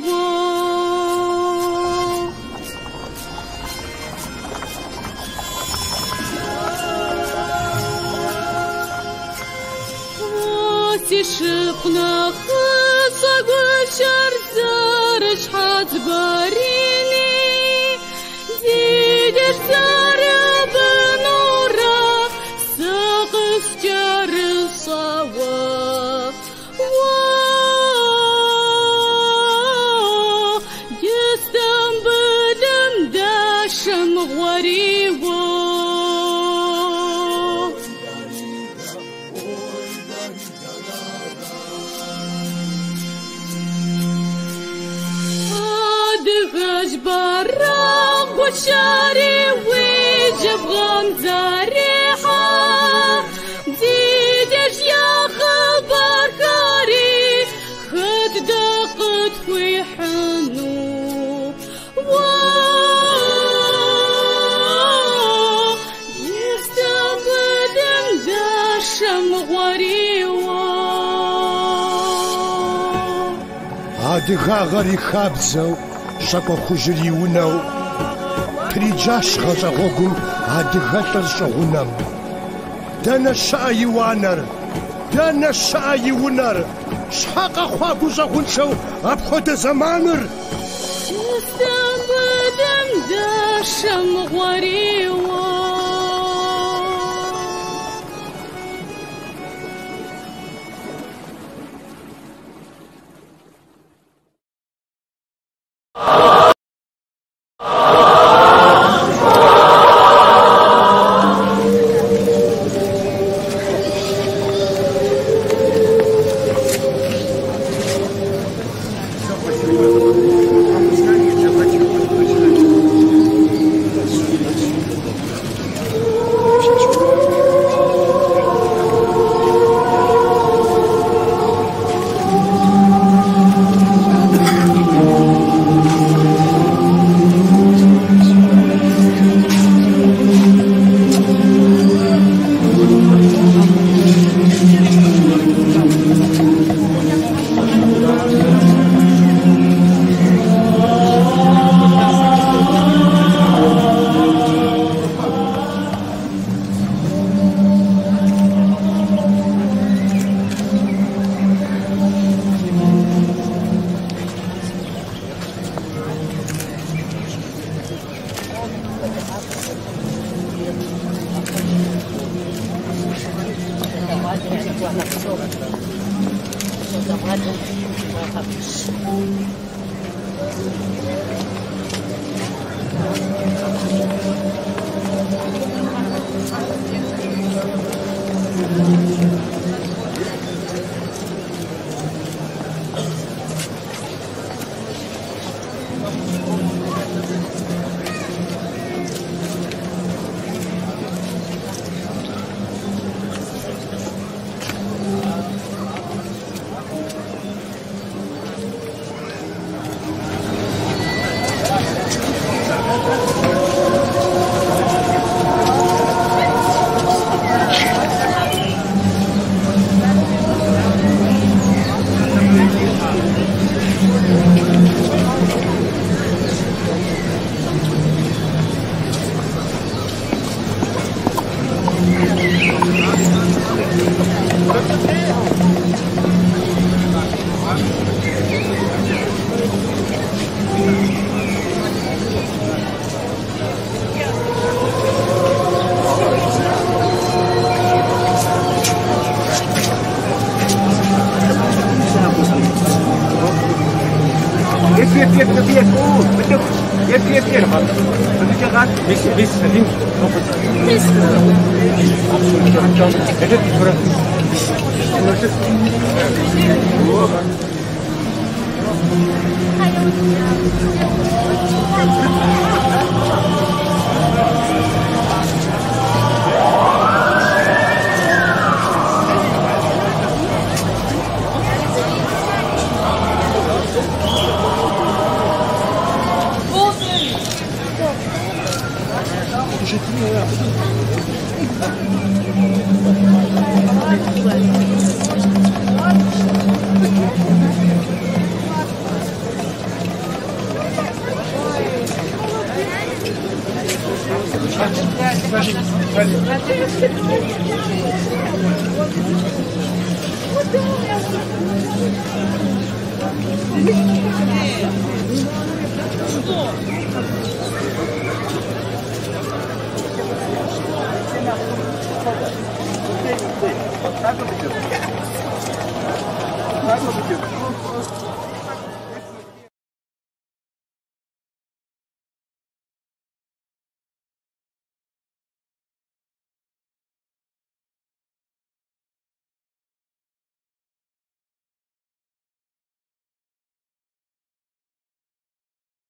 Си шыпхъу нэхъыщӏэ гущэр зэрыщхьэц барини, ди деж зэрыбынурэ сэ къыскӏэрыщӏауэ. Уэ, Истамбылым дашэмыгъуэри, уо. Адыгэжь бэракъ гущэри уи жьыбгъэм зэрехьэ, ди деж я хъыбархэри хэт дэ къытхуихьыну? Уэ, Истамбылым дашэмыгъуэри, уо. Адыгагъэр и хабзэу, щӏакӏуэ хужьыр и унэу, триджащ гъащӏэ гъуэгум адыгэлӏыр щӏы гъунэм. Дэнэ щыӏэ и уанэр? Дэнэ щыӏэ и унэр? Щхьэ къэхъуа гущӏэгъуншэу апхуэдэ зэманыр? Истамбылым дашэмыгъуэри, уо.